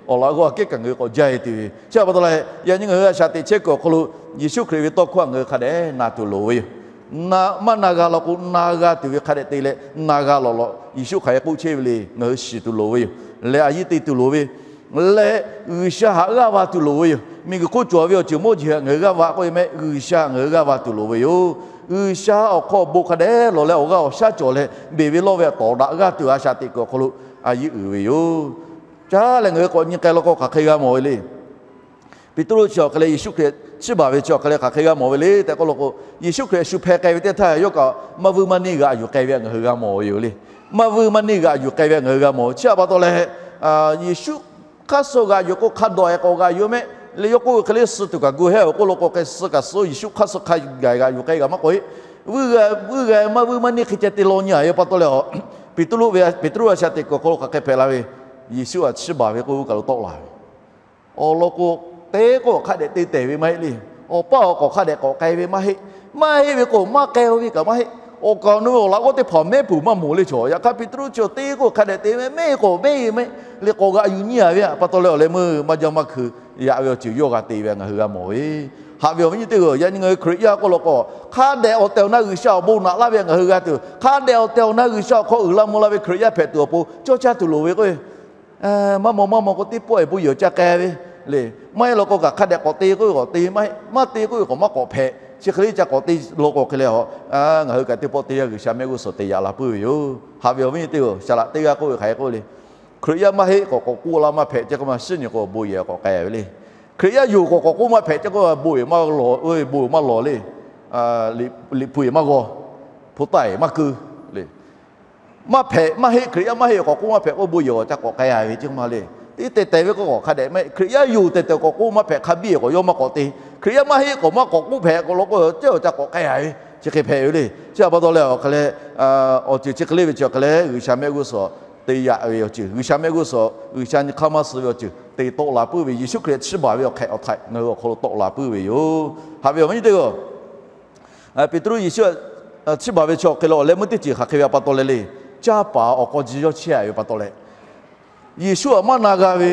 awˬ laꞈ g'awˇ aꞈ kehˉ kaꞈ ngaˬ hui k'awꞈ jaˇ-e tuˬ ve. Chi htaꞈ pa taw leh yaꞈ nyi ngaˬ hui a shaꞈ teꞈ chehˇ kuiˬ awˬ hk'aw lo Yeˍsuˆ Hkriꞈ ve tawˇ hkawˇ htaꞈ ngaˬ hui hk'a dehꞈ na tuˬ loˍ ve yoˬ. Maˇ na g'a law k'o, na g'a tuˬ ve hk'a dehꞈ te leh na g'a lawˬ lawˬ, Yeˍsuˆ hk'aˬ hk'e k'oˆ chehˇ ve le ngaˬ hui shiˍ tuˬ loˍ ve yoˬ. Leh a yiˇ te tuˬ loˍ ve leh G'uiˬsha htaꞈ g'aˇ va tuˬ loˍ ve yoˬ. Miˬguiˬ hk'oˆ cawˬ ve awˬ ceuˬ mawˇ jeˬ htaꞈ ngaˬ hui g'aˇ va k'oˆ ve mehˆ, G'uiˬsha ngaˬ hui g'aˇ va tuˬ loˍ ve yoˬ. G'uiˬsha awˬ hk'aw bon hk'a dehꞈ lawˬ leh awˬ g'aˇ awˬ shaˉ cawˬ leh beˬ ve lawˇ ve htaꞈ tawˍ daꞈ g'aˇ tuˬ a shaꞈ teꞈ kuiˬ awˬ hk'aw lo a yiˇ uiˍ ve yoˬ. Caˇ leh ngaˬ hui k'awꞈ nyi k'ai law k'o hk'aˬ hk'e g'a mawˬ ve le. Peˍtruˆ chi awˬ hk'e leh Yeˍsuˆ Hkriꞈ chiˇ baˬ ve chi awˬ hk'e leh hk'aˬ hk'e g'a mawˬ ve le tehꞈ k'oˆ law k'o, Yeˍsuˆ Hkriꞈ shu hpeh k'ai ve teˇ htaˇ yawˇ kaꞈ maˇ vuiˇ maˇ neˇ g'aꞈ yuˬ k'ai ve ngaˬ hui g'a mawˬ ve yoˬ le. Maˇ vuiˇ maˇ neˇ g'aꞈ yuˬ k'ai ve ngaˬ hui g'a mawˬ. Chi htaꞈ pa taw leh, Yeˍsuˆ hk'aˇ suh g'aꞈ yuˬ k'o hk'a dawꞈ-e k'awꞈ g'aꞈ yuˬ mehˆ. Leh yawˇ k'oˆ ve hk'e le, suh tuˬ kaꞈ gu hehˉ-oˬ k'oˆ law k'o, hk'e suh kaꞈ suh Yeˍsuˆ hk'aˇ suh hk'a gaˬ g'aꞈ yuˬ k'ai g'a maˇ k'oˆ-e. Vuiˇ g'a, vuiˇ g'a maˇ vuiˇ maˇ neˇ hk'e ceh te law nyi-a ve pa taw leh a Peˍtruˆ ve, Peˍtruˆ a shaꞈ teꞈ kuiˬ awˬ hk'aw lo hk'aˬ hk'e hpehꞈ la ve, Yeˍsuˆ htaꞈ chiˇ baˬ ve k'oˆ kaˬ lo tawˆ la ve. Awˬ lawn k'o, te k'oˆ hk'a dehꞈ te tehˬ ve maˇ heˆ le. Awˬ paˇ awˬ k'awꞈ hk'a dehꞈ k'awꞈ k'ai ve maˇ heˆ. Maˇ heˆ ve k'o, maˇ k'ai ve kaꞈ maˇ heˆ. Awˬ kaˍ awˬ nu ve awˬ laꞈ g'awˇ teˇ hpaˍ mehˉ peuˬ maˇ mawˬ le chaw. Yaꞈ hk'aˇ Peˍtruˆ chi awˬ te k'oˆ hk'a dehꞈ te ve, mehˉ k'o mehˉ ve maˇ heˆ le, k'awꞈ g'aꞈ yuˬ nyi a ve pa taw leh awˬ leh meuˇ maˇ jaˇ maˇ hkui yaꞈ ve awˬ ceuˬ yawˇ g'a te ve ngaˬ hui g'a mawˬ ve. Haꞈ ve awˬ viˉ nyi teˇ hpaˍ-oˬ, yaꞈ nyi ngaˬ hui Hkriꞈ yaˇ k'oˆ law k'o, hk'a dehꞈ awˬ tehˬ awˬ na G'uiˬsha awˬ bon naꞈ laˇ ve ngaˬ hui g'a tuˬ, hk'a dehꞈ awˬ tehˬ awˬ na G'uiˬsha awˬ hk'aw uiˍ la mvuh la ve Hkriꞈ yaˇ hpehꞈ tuˬ awˬ pon cawˇ caˇ tuˬ loˍ ve k'o, maˇ maw maˇ maw k'o teˇ pawˆ e bon yehˬ awˬ ca k'ai ve le. Maˇ heˆ law k'o kaꞈ hk'a dehꞈ k'awꞈ te k'oˆ ve k'awꞈ te maˇ heˆ, maˇ te k'oˆ ve k'awꞈ maˇ k'awꞈ hpehꞈ. Chi hk'e le ca k'awꞈ te law k'o hk'e leh a, ngaˬ hui kaꞈ teˇ pawˆ teˇ yanˇ G'uiˬsha mehˆ g'uˇ suhˍ te yaꞈ la puiˉ ve yoˬ. Haꞈ ve awˬ viˉ nyi teˇ hpaˍ-oˬ, shaˍ laꞈ teˇ g'aˇ k'oˆ ve hk'aˬ hk'e k'oˆ le. Hkriꞈ yaˇ maˇ heˆ k'awꞈ k'awꞈ k'oˆ la maˇ hpehꞈ, chi hk'e maˇ shiˉ nyi k'o bon yehˬ k'awꞈ k'ai ve le. Hkriꞈ yaˇ yoˬ k'awꞈ k'awꞈ k'oˆ maˇ hpehꞈ, chi k'o bon yehˬ maˇ lawˬ, bon yehˬ maˇ lawˬ le. Liꞈ hpu yehˬ maˇ g'aw, hpu taˆ yehˬ maˇ keu le. Maˇ hpehꞈ maˇ heˆ, Hkriꞈ yaˇ maˇ heˆ k'awꞈ k'oˆ maˇ hpehꞈ k'o bon yehˬ awˬ ca k'awꞈ k'ai a ve chi maˇ le. Teˇ tehˬ tehˬ ve k'o k'awꞈ hk'a dehꞈ maˇ heˆ. Hkriꞈ yaˇ yoˬ tehˬ tehˬ k'awꞈ k'oˆ maˇ hpehꞈ, hk'a biˇ k'awꞈ yawˇ maˇ k'awꞈ te. Hkriꞈ yaˇ maˇ heˆ k'awꞈ maˇ k'awꞈ k'oˆ hpehꞈ k'o law k'o, ceh awˬ ca k'awꞈ k'ai a ve chi hk'e hpehꞈ ve le. Chi htaꞈ pa taw leh awˬ hk'a leh, awˬ ceuˬ chi hk'e le ve chi awˬ hk'a leh G'uiˬsha mehˆ g'uˇ suhˍ te yaꞈ ve awˬ ceuˬ, G'uiˬsha mehˆ g'uˇ suhˍ G'uiˬsha nyi hk'aˇ maˇ suh ve awˬ ceuˬ te tawˆ la puiˉ ve, Yeˍsuˆ Hkriꞈ chiˇ baˬ ve awˬ hk'ehꞈ awˬ htaiꞈ ngaˬ hui awˬ hk'aw lo tawˆ la puiˉ ve yoˬ. Haꞈ ve awˬ viˉ nyi teˇ hpaˍ-oˬ, Peˍtruˆ Yeˍsuˆ htaꞈ chiˇ baˬ ve chi awˬ hk'e lo awˬ leh meuˇ teˇ ceuˬ hk'aˬ hk'e ve pa taw leh le, caˇ paˍ awˬ k'aw ji yawˇ chehˇ a ve pa taw leh, Yeˍsuˆ htaꞈ maˇ na g'a ve,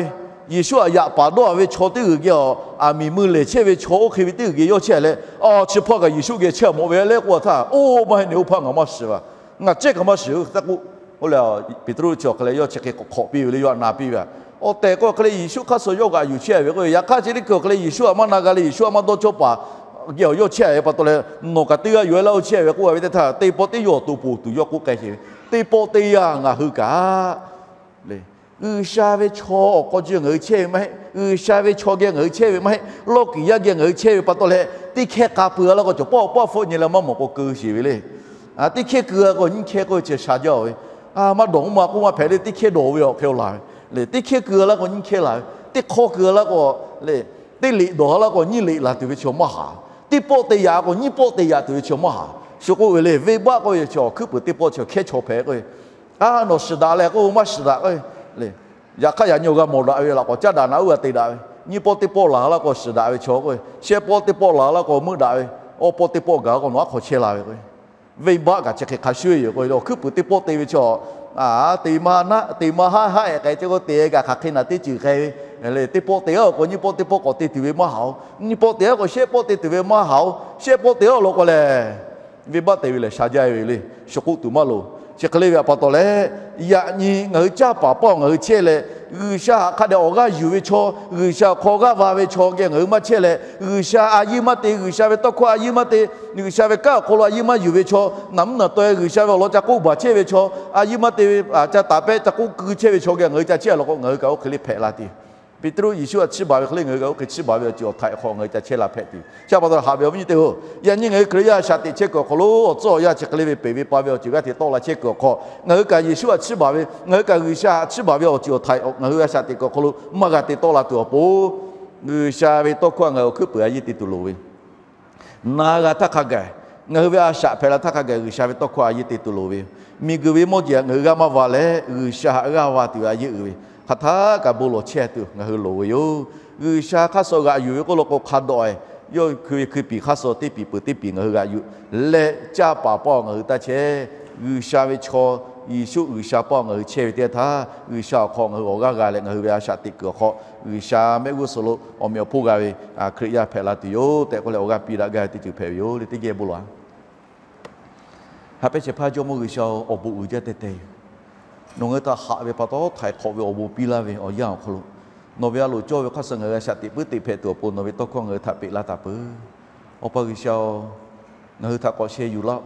Yeˍsuˆ htaꞈ yaꞈ paˍ dawˇ a ve chaw teˇ g'uiˬ geh awˬ, aˬ miˍ mui lehˬ chehˇ ve chaw oˇ hk'e ve teˇ g'uiˬ geh yawˇ chehˇ a leh, a chi hpaˇ kaꞈ Yeˍsuˆ geh chehˇ a mawꞈ ve le k'oˆ a htaˇ, oˇ maˇ heˆ, nawˬ oˇ hpaˇ ngaˬ maˇ shiˍ a, ngaˬ cehˇ kaꞈ maˇ shiˍ-oˬ tehꞈ k'oˆ. Oˇ leh Peˍtruˆ chi awˬ hk'a leh yawˇ chi hk'e k'awꞈ hk'awꞈ piˇ ve le, yawˇ htaꞈ na piˇ ve a. Awˬ tehˬ k'o hk'a leh Yeˍsuˆ hk'aˇ suh yawˇ g'aꞈ yuˬ chehˇ a ve k'o, yaꞈ hk'aˇ chi teˇ hkui awˬ hk'a leh Yeˍsuˆ htaꞈ maˇ na g'a leh Yeˍsuˆ htaꞈ maˇ dawˇ cawˇ paˍ geh awˬ yawˇ chehˇ a ve pa taw leh, nawˬ kaꞈ teˇ g'aˇ yoˬ e laˇ oˇ chehˇ a ve k'oˆ a ve teˇ htaˇ, teˇ pawˆ teˇ yawˇ awˬ to poˬ tuˬ yawˇ k'oˆ k'ai sheˍ ve, teˇ pawˆ teˇ yanˇ ngaˬ hui kaꞈ le, G'uiˬsha ve chaw awˬ k'aw ji ngaˬ hui chehˇ ve maˇ heˆ. G'uiˬsha ve chaw geh ngaˬ hui chehˇ ve maˇ heˆ. Lawˇ kiˍ yaˇ geh ngaˬ hui chehˇ ve pa taw leh, teˇ hkehˇ k'a peuˬ a laˇ k'o, cawˬ pawˆ awˬ pawˆ hpfuhˆ nyi leh maˇ mawˬ k'o keu sheˍ ve le. Teˇ hkehˇ keu a k'o nyiˇ hkehˇ k'oˆ ve chi sha jaˇ ve. Maˇ dawˬ maˇ k'oˆ maˇ hpehꞈ le, teˇ hkehˇ dawˬ ve awˬ hk'e laˬ ve le. Teˇ hkehˇ keu a laˇ k'o nyiˇ hkehˇ laˬ ve, teˇ hk'awˇ keu a laˇ k'o le, teˇ liꞈ dawˬ a laˇ k'o nyiˇ liꞈ laˬ tuˬ ve chaw maˇ haˍ. Teˇ pawˆ te yaꞈ k'o nyiˇ pawˆ te yaꞈ tuˬ ve chaw maˇ haˍ. Shu k'oˆ ve le, venˇbaˆ k'oˆ ve chi awˬ hkuiˉ puiˍ teˇ pawˆ chi awˬ hkehˉ chaw hpehꞈ k'o, a nawˬ shiˍ daꞈ leh k'oˆ maˇ shiˍ daꞈ k'o le. Yaꞈ hk'aˇ yaꞈ nyi awˬ g'a mawˬ daꞈ ve laꞈ k'awꞈ caˉ daꞈ naꞈ uˉ g'a te daꞈ ve, nyiˇ pawˆ teˇ pawˆ laˬ laˇ k'o shiˍ daꞈ ve chaw k'o, shehˆ pawˆ teˇ pawˆ laˬ laˇ k'o meuˆ daꞈ ve, awˇ pawˆ teˇ pawˆ gaˬ k'o nawˬ aˉ hk'aw chehˇ la ve k'o, venˇbaˆ kaꞈ chi hk'e hk'a shuˍ yoˬ k'o, awˬ hkuiˉ puiˍ teˇ pawˆ te ve chaw, te maˇ haˉ haˉ ehˉ k'ai ceh k'o te kaꞈ hk'aˬ hk'e naˬ teˇ ceuˬ k'ai ve le. Teˇ pawˆ te a k'o nyiˇ pawˆ teˇ pawˆ k'awꞈ te tuˬ ve maˇ haˍ-oˬ. Nyiˇ pawˆ te a k'o shehˆ pawˆ te tuˬ ve maˇ haˍ-oˬ. Shehˆ pawˆ te a law k'o lehˬ, venˇbaˆ te ve lehˬ sha jaˇ ve le. Shu k'oˆ tuˬ maˇ loˍ. Chi hk'e le ve pa taw leh, yaꞈ nyi ngaˬ hui caˇ paˍ pawˆ ngaˬ hui chehˇ leh, G'uiˬsha htaꞈ hk'a dehꞈ awˬ g'aˇ yuˬ ve chaw, G'uiˬsha awˬ hk'aw g'aˇ va ve chaw geh ngaˬ hui maˇ chehˇ leh, G'uiˬsha a yiˇ maˇ te, G'uiˬsha ve tawˇ hkawˇ a yiˇ maˇ te, G'uiˬsha ve kanˉ awˬ hk'aw lo a yiˇ maˇ yuˬ ve chaw, naˬ mvuhˇ naˬ taw e G'uiˬsha ve awˬ lawn ca k'oˆ baˬ chehˇ ve chaw, a yiˇ maˇ te ve, ca taˍ pehˆ ca k'oˆ keu chehˇ ve chaw geh ngaˬ hui ca chehˇ a law k'o, ngaˬ hui kaꞈ oˇ hk'e le hpehꞈ la tuˬ. Peˍtruˆ Yeˍsuˆ htaꞈ chiˇ baˬ ve hk'e le ngaˬ hui kaꞈ oˇ hk'e chiˇ baˬ ve awˬ ceuˬ awˬ htaiꞈ hk'aw ngaˬ hui ca chehˇ la hpehꞈ tuˬ. Chi pa taw haꞈ ve awˬ viˉ nyi teˇ hpaˍ-oˬ, yaꞈ nyi ngaˬ hui Hkriꞈ yaˇ shaꞈ teꞈ chehˇ kuiˬ awˬ hk'aw lo awˬ tcuhˉ awˬ yanˇ chi hk'e le ve peˬ ve pa ve awˬ ceuˬ g'aˇ hteꞈ tawˆ la chehˇ kuiˬ awˬ hk'aw, ngaˬ hui kaꞈ Yeˍsuˆ htaꞈ chiˇ baˬ ve, ngaˬ hui kaꞈ G'uiˬsha htaꞈ chiˇ baˬ ve awˬ ceuˬ awˬ htaiꞈ ngaˬ hui a shaꞈ teꞈ kuiˬ awˬ hk'aw lo maˇ g'a te tawˆ la tuˬ awˬ pon, G'uiˬsha ve tawˇ hkawˇ ngaˬ hui awˬ hkuiˉ puiˍ a yiˇ te tuˬ loˍ ve. Na g'a htaˇ hk'a gaˬ, ngaˬ hui ve a shaꞈ hpehꞈ la htaˇ hk'a gaˬ G'uiˬsha ve tawˇ hkawˇ a yiˇ te tuˬ loˍ ve yoˬ. Miˬguiˬ ve mawˇ jeˬ htaꞈ ngaˬ hui g'aˇ maˇ va leh, G'uiˬsha htaꞈ g'aˇ va tuˬ ve a yiˇ uiˍ ve hk'aˬ htaˇ kaꞈ bon lawˬ chehˇ tuˬ ngaˬ hui loˍ ve yoˬ. G'uiˬsha hk'aˇ suh g'aꞈ yuˬ ve k'oˆ law k'o hk'a dawꞈ e, yawˇ hkui ve hkui piˍ hk'aˇ suh teˇ piˍ peuˬ teˇ piˍ ngaˬ hui g'aꞈ yuˬ leh, caˇ paˍ pawˆ ngaˬ hui taˇ chehˇ. G'uiˬsha ve chaw, Yeˍsuˆ G'uiˬsha pawˆ ngaˬ hui chehˇ ve teˇ htaˇ, G'uiˬsha awˬ hk'aw ngaˬ hui awˬ g'aˇ g'a leh ngaˬ hui ve a shaꞈ teꞈ kuiˬ awˬ hk'aw G'uiˬsha mehˆ g'uˇ suhˍ lo awˬ meꞈ awˬ hponˇ g'a ve Hkriꞈ yaˇ hpehꞈ la tuˬ yoˬ tehꞈ k'oˆ leh awˬ g'aˇ piˇ daꞈ gaˇ ve teˇ ceuˬ hpehꞈ ve yoˬ le. Teˇ geh bon lawˬ-a. Haꞈ pehnˇ shehˍ hpaˇ Jawˇmawˇ G'uiˬsha-oˬ, awˬ bon uiˍ jaˇ teh teh yoˬ. Nawˬ ngaˬ hui htaꞈ haꞈ ve pa taw htaiˍ hk'awꞈ ve awˬ bon piˇ laˇ ve awˬ yanˇ awˬ hk'aw lo, nawˬ ve a loˍ cawˇ ve hk'aˇ suh ngaˬ hui a shaꞈ teꞈ puiˉ teꞈ hpehꞈ tuˬ awˬ pon nawˬ ve tawˇ hkawˇ ngaˬ hui htaꞈ peꞈ laˇ taˍ peuˬ. Awˬ pa G'uiˬsha-oˬ, ngaˬ hui htaꞈ k'awꞈ sheh yuˬ laˇ-oˆ.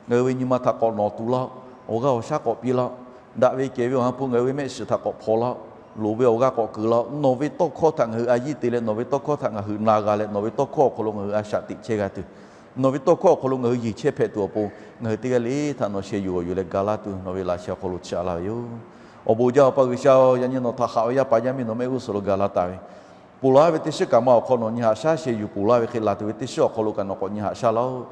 Ngaˬ hui ve nyi ma htaꞈ k'awꞈ nawˍ tuˬ laˇ-oˆ. Awˬ g'aˇ awˬ shaˉ k'awꞈ piˇ laˇ-oˆ. Daꞈ ve kehˬ ve awˬ ha hpu ngaˬ hui ve mehˆ shiˍ htaꞈ k'awꞈ hpaw laˇ-oˆ. Loˍ ve awˬ g'aˇ k'awꞈ keu laˇ-oˆ. Nawˬ ve tawˇ hkawˇ htaꞈ ngaˬ hui a yiˇ te leh nawˬ ve tawˇ hkawˇ htaꞈ ngaˬ hui na g'a leh nawˬ ve tawˇ hkawˇ awˬ hk'aw lo ngaˬ hui a shaꞈ teꞈ chehˇ g'a tuˬ, nawˬ ve tawˇ hkawˇ awˬ hk'aw lo ngaˬ hui yeˬ chehˇ hpehꞈ tuˬ awˬ pon, ngaˬ hui teˇ g'aˇ le htaꞈ nawˬ sheh yuˬ g'awˬ yuˬ leh ga laˇ tuˬ nawˬ ve laꞈ sheh awˬ hk'aw lo chiˇ aꞈ laˇ ve yoˬ. Awˬ bon jaˇ Awˬ pa G'uiˬsha-oˬ, yaꞈ nyi nawˬ htaꞈ haꞈ ve yaˇ paˍ yaˇ miˇ nawˬ mehˆ g'uˇ suhˍ lo ga laˇ taˍ ve, ponˬ laˇ ve teˇ shiˉ kaꞈ ma awˬ hk'aw nawˬ nyi haꞈ shaˉ sheh yuˬ ponˬ laˇ ve hk'e laˬ tuˬ ve teˇ shiˉ awˬ hk'aw lo kaꞈ nawˬ k'awꞈ nyi haꞈ shaˉ laˇ-oˆ.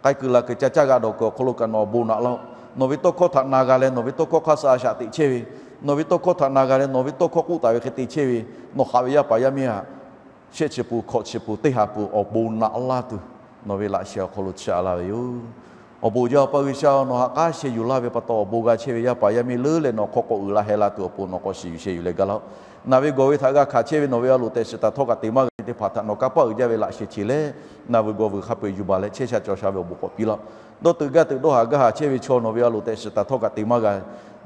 K'ai kuiˬ laˬ kuiˬ ca caˇ g'a dawˬ kuiˬ awˬ hk'aw lo kaꞈ nawˬ awˬ bon naꞈ laˇ-oˆ. Nawˬ ve tawˇ hkawˇ htaꞈ na g'a leh nawˬ ve tawˇ hkawˇ hk'aˇ suh a shaꞈ teꞈ chehˇ ve, nawˬ ve tawˇ hkawˇ htaꞈ na g'a leh nawˬ ve tawˇ hkawˇ k'oˆ taˍ ve hk'e te chehˇ ve, nawˬ haꞈ ve yaˇ paˍ yaˇ miˇ htaꞈ shehˆ chi peuˬ hkawꞈ chi peuˬ teˇ ha peuˬ awˬ bon naꞈ laˇ tuˬ, nawˬ ve laꞈ sheh awˬ hk'aw lo chiˇ aꞈ laˇ ve yoˬ. Awˬ bon jaˇ Awˬ pa G'uiˬsha-oˬ, nawˬ ha k'aˉ sheh yuˬ laˇ ve pa taw awˬ bon g'a chehˇ ve yaˇ paˍ yaˇ miˇ leuˉ leh nawˬ hk'aw k'awꞈ uiˍ la heh la tuˬ awˬ pon nawˬ k'awꞈ shiˍ yuˬ sheh yuˬ leh ga laˇ-oˆ. Naˬ ve gawˬ ve htaꞈ g'a hkanˍ chehˇ ve nawˬ ve a loˍ tehꞈ shiˍ taˍ htawˇ kaꞈ te maˇ g'a ve teˇ hpaˍ htaꞈ nawˬ kanˇ paˆ uiˍ jaˇ ve laꞈ sheh che leh, naˬ vuiˬ gawˬ vuiˬ hk'a peu-eˬ yuˬ baˬ leh chehˇ sha cawˬ sha ve awˬ bon k'awꞈ piˇ laˇ-oˆ. Dawˇ teuꞈ gaˇ teuꞈ dawˇ haˍ gaˇ haˍ chehˇ ve chaw nawˬ ve a loˍ tehꞈ shiˍ taˍ htawˇ kaꞈ te maˇ g'a.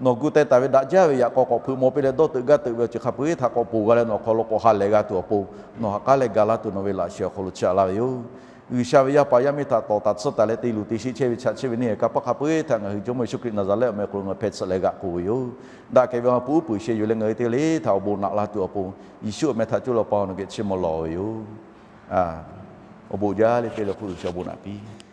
Nawˬ gu teh taˍ ve daꞈ jaˇ ve yaꞈ k'aw k'awꞈ hpeuꞈ maw piˇ leh dawˇ teuꞈ gaˇ teuꞈ ve awˬ ceuˬ hk'a peu-eˬ htaꞈ k'awꞈ ponˬ g'a leh nawˬ hk'aw lo k'awꞈ ha lehˬ g'a tuˬ awˬ pon, nawˬ ha k'aˉ leh ga laˇ tuˬ nawˬ ve laꞈ sheh awˬ hk'aw lo chiˇ aꞈ laˇ ve yoˬ. G'uiˬsha ve yaˇ paˍ yaˇ miˇ htaꞈ tawˍ taˍ tsuhˇ taˍ leh te luˬ te sheˆ chehˇ ve chaꞈ chehˇ ve neˇ haiˬ kanˇ paˆ hk'a peu-eˬ htaꞈ ngaˬ hui Jawˇmawˇ Yeˍsuˆ Hkriꞈ Naˍzaˍrehˆ awˬ meh hk'aw lo ngaˬ hpeh tsuhꞈ leh g'aꞈ k'oˆ ve yoˬ. Daꞈ kehˬ ve awˬ ha hpu uˉ peunˍ sheh yuˬ leh ngaˬ hui te le htaꞈ awˬ bon naꞈ la tuˬ awˬ pon, Yeˍsuˆ awˬ meh htaꞈ coˇ leh Awˬ pa nawˬ geh chiˇ mvuh lawˬ ve yoˬ. Awˬ bon jaˇ leh te leh hk'oˆ G'uiˬsha awˬ bon naꞈ piˇ